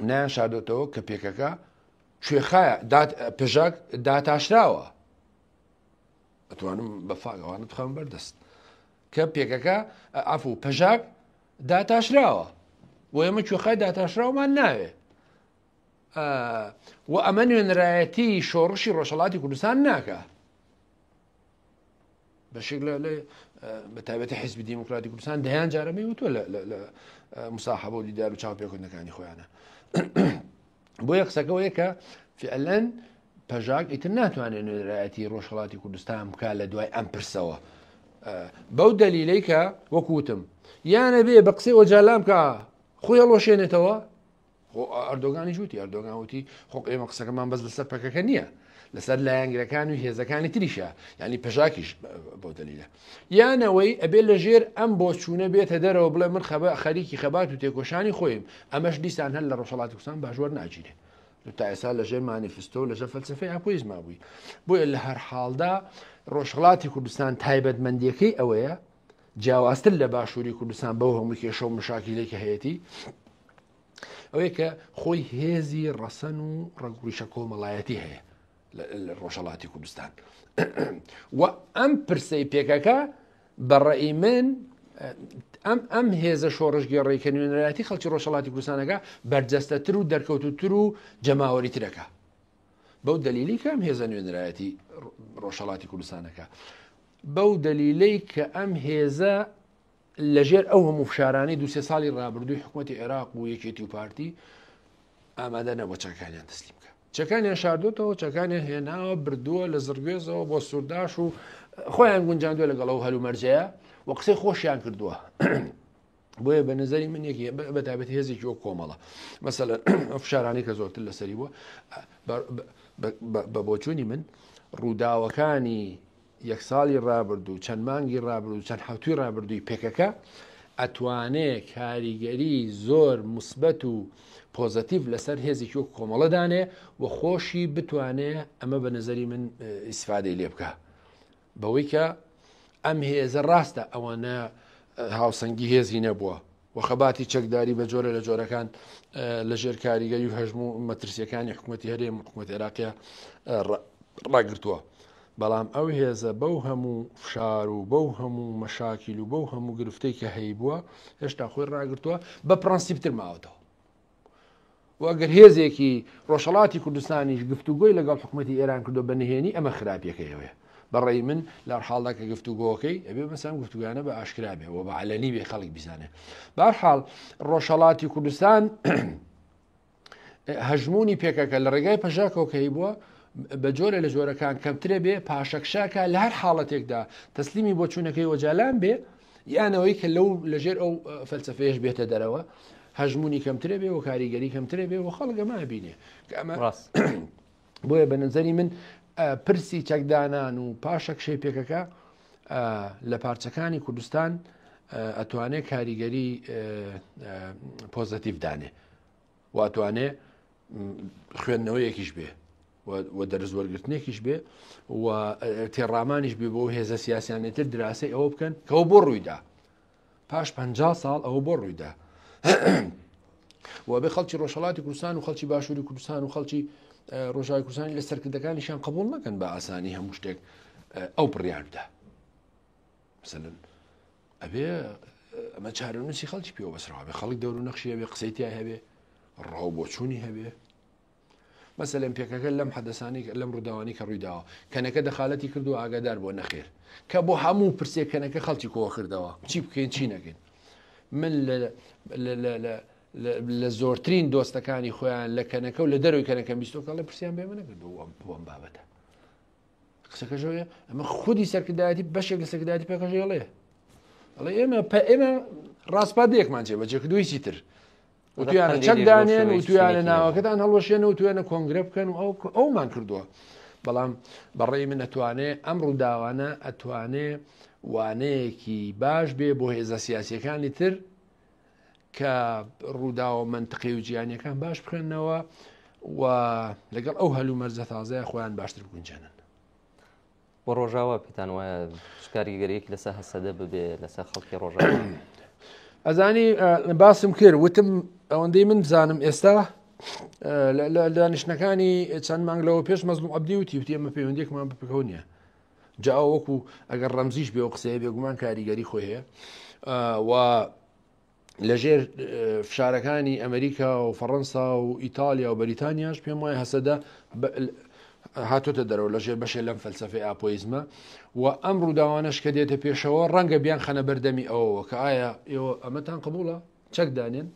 نیان شاردۆتەوە کە پێکەکە کوێخایە دات پژاک داتاشراوە ئەتوانم بە فاگەوانە بخەم بەردەست کە پێکەکە ئەفو پەژاک داتاشراوە بۆ ئێمە کوێخای داتاشراومان ناوێ و ئەمە نوێنرایەتی شۆڕشی ڕۆژهڵاتی کوردستان ناکە بەشێک لە بە تایبەتی حیزبی دیموکراتی کوردستان دەیان جارەمەی وتوە لە مساحەبە و دیدار و چاوپێکردنەکانی خۆیانە بۆیە قسەکەەوەیە کە فعلەن پەژاک ئیتر ناتوانێت نوێنەرایەتی ڕۆژهڵاتی کوردستان بکە لە دوای ئەم پرسەوە بەو دەلیلەی کە وەکوتم یانە بێ بە قسەی ئۆجالان بکە خۆی هەڵۆشێنێتەوە خۆ ئەردۆگانیش وتی ئەردۆگان وتی خۆ ئێمە قسەکەمان بەس لەسەر پەکەکە نییە لەسەر لایەنگرەکان و هێزەکانی تریشە یعنی پەژاکیش بۆ دەلیلە یانەوەی ئەبێ لەژێر ئەم بۆچوونە بێتە دەرەوە بڵێ من خەبە خەریکی خەبات و تێکۆشانی خۆیم ئەمەش دیسان هەر لە ڕۆژهەڵاتی کوردستان باش وەرناگیرێ تا ئێستا لەژێر مانیفستۆ و لەژێر فەلسەفەی ئاپۆیزما بووی بۆیە لە هەر حاڵدا ڕۆژهەڵاتی کوردستان تایبەتمەندیەکەی ئەوەیە جیاوازتر لە باشووری کوردستان بەو هەموو کێشە و مشاکیلێکی هەیەتی. ئەوەیە کە خۆی هێزی ڕەسەن و ڕەگوڕیشە کۆمەڵایەتی هەیە لە ڕۆژهەڵاتی کوردستان و ئەم پرسەی پێکەکە بە ڕەئی من ئەم ئەم هێزە شۆڕشگێڕی کە نوێنەرایەتی خەڵکی ڕۆژهەڵاتی کوردستانەکە بەرجەستەتر و دەرکەوتوتر و جەماوەری ترەکە بەو دەلیلی کە ئەم هێزە نوێنەرایەتی ڕۆژهەڵاتی کوردستانەکە بەو دەلیلەی کە ئەم هێزە لەژێر ئەو هەموو فشارانەی دوسێ ساڵی ڕابردووی حکوومەتتی عێراق و یەکێتی و پارتی ئامادە نەبووە چەکەکانیان تەسلیم بکە چەکانیان شاردۆتەوە چەکانیان هێناوە بردووە لە زڕگوێزەوە بۆ سوورداش و خۆیان گونجاندووە لەگەڵ ئەو هەلومەرجەیە و قسەی خۆشیان کردووە بۆیە بە نظری من یەکی بە تایبەت هێزێکی وەک کۆمەڵە مەسەلەن فشارانی کە زۆرتر لەسەری بووە بە بۆچوونی من ڕووداوەکانی یەک ساڵی ڕابردوو، چەند مانگی ڕابردوو، چەند حەوتووی ڕابردووی پێکەکە ئەتوانێ کاریگەری زۆر موسبەت و پۆزەتیڤ لەسەر هێزێکی وەک کۆمەڵە دانێ و خۆشی بتوانێ ئەمە بە نظری من ئیسفادەی لێ بکە بەوەی کە ئەم هێزە ڕاستە ئەوانە هاوسەنگی هێزی نەبووە و خەباتی چەکداری بە جۆرە لە جۆرەکان لە ژێر کاریگەری و هەژم و مەترسیەکانی حکوومەتی هەرێم و حکوومەت عێراقیە ڕاگرتووە. بەڵام ئەو هێزە بەو هەموو فشار و بەو هەموو مەشاکیل و بەو هەموو گرفتەی کە هەیبووە هێشتا خۆی ڕاگرتووە بە پرەنسیپتر ماوەتەوە. و ئەگەر هێزێکی ڕۆژهەڵاتی کوردستانیش گفتوگۆی لەگەڵ حکوومەتی ئێران کردو بە نهێنی ئەمە خراپیەکەیەوەیە بە ڕێی من لە حاڵدا کە گفتوگۆکەی ئەبێ مەسەن گفتوگانە بە ئاشکرا بێ و بە عەلەنی بێ خەڵک بیزانێ بارحاڵ ڕۆژهەڵاتی کوردستان هەژموونی پێکەکە لە ڕێگای پەژاکەوە کە هەیبووە بە جۆرە لە جۆرەکان کەمترە بێ پاشەکشاکە لە هەر حاڵەتێکدا تەسلیمی بۆچوونەکەی ئۆجالان بێ یانەوەی کە لەو لەژێر ئەو فەلسفەیەش بێتە دەرەوە هەژمونی کەمترە بێ و کاریگەری کەمترە بێ و خەڵک ئەمە بینێ کە ئەمە ڕاست بۆیە بە نظری من پرسی چەکدانان و پاشەکشەی پێکەکە لە پارچەکانی کوردستان ئەتوانێت کاریگەری پۆزەتیڤ دانێ و ئەتوانێ خوێندنەوەیەکیش بێ و دەرز وەرگرتنێکیش بێ و تێڕامانیش بێ بۆ هێزە سیاسیانێتر دراسەی ئەوە بکەن کەەوە بۆ ڕوویدا پاش پ ساڵ ئەوە بۆ ڕوویدا و بێ خەڵکی ڕۆژهڵاتی کوردستان و خەڵکی باشووری کوردستان و خەڵکی ڕۆژای کوردستانی لە سەرکردەکانیشان قبول نەکەن بە ئاسانی هەموو شتێک ئەو بڕیار بدە مثلەن ئەبێ ئەمە چارەنووسی خەڵکی پێوە بەسراوە بێ خەڵک دەور و نەخشی هەبێ قسەی تیا هەبێ ڕاو بۆچوونی هەبێ مەسەلەن پێکەکە لەم حەدەسانی لەم ڕووداوانی کە ڕوویداوە کەنەکە دەخالەتی کردو ئاگادار بۆ نەخێر کە بۆ هەموو پرسێک کەنەکە خەڵکی کۆ کردەوە چی بکەین چی نەکەین من لە زۆرترین دۆستەکانی خۆیان لە کەنەکە و لە دەروی کەنەکە بیستۆکەڵێ پرسیان بێ منەکرد بۆ ئەم بابەتە قسەکەشەوەیە ئەمە خودی سەرکردایەتی بەشێک لە سەرکردایەتی پێکەژێڵێ ئەڵێ ئێمە ئێمە ڕاستپادەیەکمان جێبەجێ کردو هیچی تر وتویانە چەک دانێن وتویانە ناوەکەتان هەڵوەشێن و توێنە کۆنگرە بکەن و ئەو ئەومان کردووە بەڵام بەڕێی من ئەتوانێ ئەم ڕووداوانە ئەتوانێ وانەیەکی باش بێ بۆ هێزە سیاسیەکانی تر کە ڕووداوە مەنتقی و جیانیەکان باش بخوێنەوە و لەگەڵ ئەو هەلومەرجە تازەیە خۆیان باشتر بگونجێنن. بۆ ڕۆژاوا پێتان وایە چ کاریگەریەکی لەسەر هەسەدە ببێ لەسەر خەڵکی ڕۆژاوا؟ ئەزانی باسم کرد وتم ئەوەندەی من بزانم ئێستا لە دانیشتنەکانی چەند مانگ لەوە پێش مەزلوم عەبدی وتی وتی ئێمە پەیوەندیەکمان بپکەوە نییە جا ئەو وەکو ئەگەر ڕەمزیش بێ و قسەیە بێگومان کاریگەری خۆی هەیە و لەژێر فشارەکانی ئەمریکا و فەڕەنسا و ئیتالیا و بەریتانیاش پێم وایە هەسەدە هاتۆتە دەرەوە لەژێر بەشێ لەم فەلسفەی ئاپۆیزمە و ئەم ڕووداوانەش کە دێتە پێشەوە ڕەنگە بیان خەنە بەردەمی ئەوەوە کە ئایا ئێوە ئەمەتان قبوڵە چەک دانێن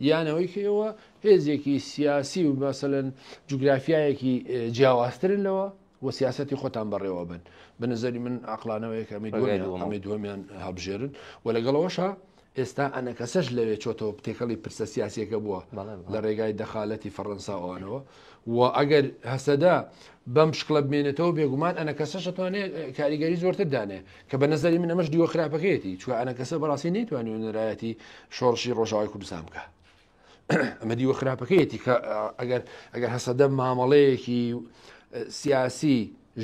یان ئەوەی کە ئێوە هێزێکی سیاسی و مەسەلەن جوگرافیایەکی جیاوازترن لەوە و سیاستی خۆتان بەڕێوە بن بە نظری من عقلانەوەیە کە ئەمەی دووەمیان دووەمیان هەڵبژێرن و لەگەڵەوەشە ئێستا ئەنەکەسەش لەوێ چۆتەوە تێکەڵی پرسە سیاسیەکە بووە لە ڕێگای دەخالەتی فەڕەنسا ئەوانەوە و ئەگەر هەسەدە بەم شکڵە بمێنێتەوە بێگومان ئەنەکەسەش ئەتوانێت کاریگەری زۆرتر دانێ کە بە نظری من ئەمەش دیوە خراپەکەیەتی چوە ئەنەکەسە بەڕاستی نەیتوانی نوێنەرایەتی شۆڕشی ڕۆژاوای کوردستان بکە ئەمە دیوە خراپەکەیەتی کە ئەگەر ئەگەر هەسەدە مامەڵەیەکی سیاسی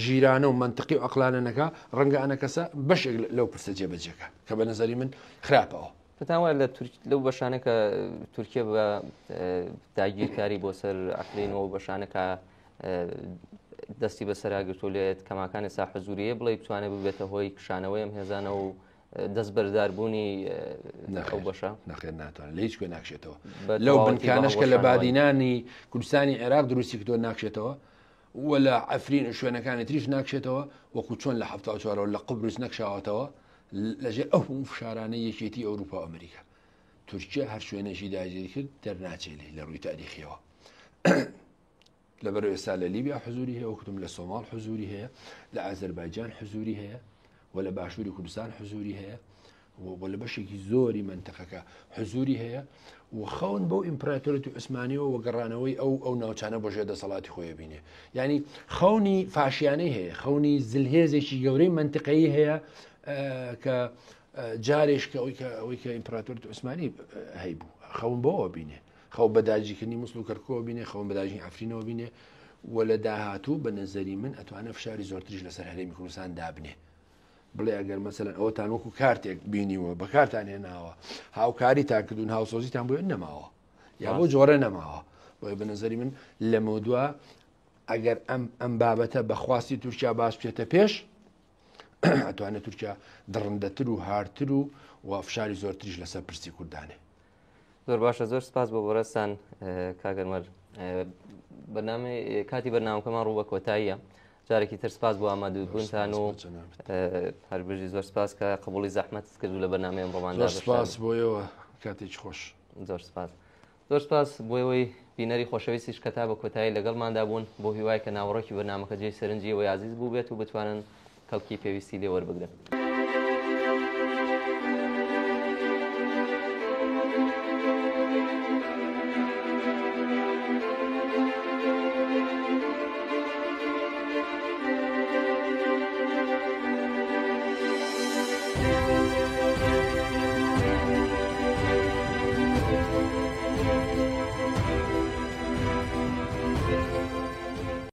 ژیرانە و منطقی و ئەقلانە نەکا ڕەنگە ئەنەکەسە بەشێک لەو پرسە جێبەجێکە کە بە نظری من خراپەوە. پێتان وایە لە تورک لەو بەشانە کە تورکیە بە داگیرکاری بۆ سەر عەفرین و بەشانە کە دەستی بەسەرا گرتوو لێت کەماکان ئێستا حزوریە بڵێ بتوانێت ببێتە هۆی کشانەوەی ئەم هێزانە و دەست بەرداربوونی ئەو بەشە؟ نەخێر ناتوانێت لە هیچ کوێ ناکشێتەوە لەو بنکانەش کە لە بادینانی کوردستانی عێراق دروستی کردووە ناکشێتەوە و لە عەفرین و شوێنەکانی تریش ناکشێتەوە وەکو چۆن لە 74ەوە لە قوبرس نەکشاوەتەوە لەژێر ئەو هەموو فشارانەی یەکێتی ئەوروپا و ئەمریکا تورکیا هەر شوێنێکی داگیر کرد دەرناچێت لێی لە ڕووی تاریخیەوە لەبەر ئێستا لە لیبیا حزوری هەیە وەکوتم لە سۆماڵ حزوری هەیە لە ئازەربایجان حزوری هەیە و لە باشووری کوردستان حزوری هەیە و لە بەشێکی زۆری مەنتەقەکە حزوری هەیە و خەون بەو ئیمپراتۆرەتی عوسمانیەوە و گەڕانەوەی ئەو ئەو ناوچانە بۆ ژێر دەسەڵاتی خۆی بینێ یعنی خەونی فاشیانەی هەیە خەونی زلهێزێکی گەورەی منتیقەیی هەیە کە جارێش کە ئەوی کە ئەوەی کە ئیمپراتۆرەتی عوسمانی هەیبوو خەون بەوە بینێ خەو بە داگیرکردنی موسڵ و کەرکوکەوە بینێ خەون بە داگیرکردنی عەفرینەوە بینێ و لە داهاتوو بە نەزەری من ئەتوانێت فشاری زۆرتریش لەسەر هەرێمی کوردستان دابنێ بڵێ ئەگەر مەسەلەن ئەوەتان وەکو کارتێک بینیوە بەکارتان هێناوە هاوکاریتان کردوون هاوسۆزیتان بۆ نەماوە یا بۆ جۆرە نەماوە بۆیە بە نظری من لەمەودوا ئەگەر ئەم ئەم بابەتە بەخواستی تورکیا باش بچێتە پێش ئەتوانێت تورکیا دڕندەتر و هارتر و و فشاری زۆرتریش لەسەر پرسی کوردانێ. زۆر باشە زۆر سپاس بۆ بەڕێزتان کاک ئەنوەر بەرنامەی کاتی بەرنامەکەمان ڕوو بە کۆتاییە جارێکی تر سپاس بۆ ئامادەبوونتان و هەربژی زۆر سپاس کە قبوڵی زەحمەتت کرد و لە بەرنامەی ئەمڕۆماندا زۆر سپاس بۆ ئێوە کاتێکی خۆش. زۆر سپاس. زۆر سپاس بۆ ئێوەی بینەری خۆشەویستیش کە تا بە کۆتایی لەگەڵماندا بوون، بۆ هیوای کە ناوەڕۆکی بەرنامەکە جێی سەرنجی ئێوەی ئازیز بووبێت و بتوانن کەڵکی پێویستی لێ وەربگرن.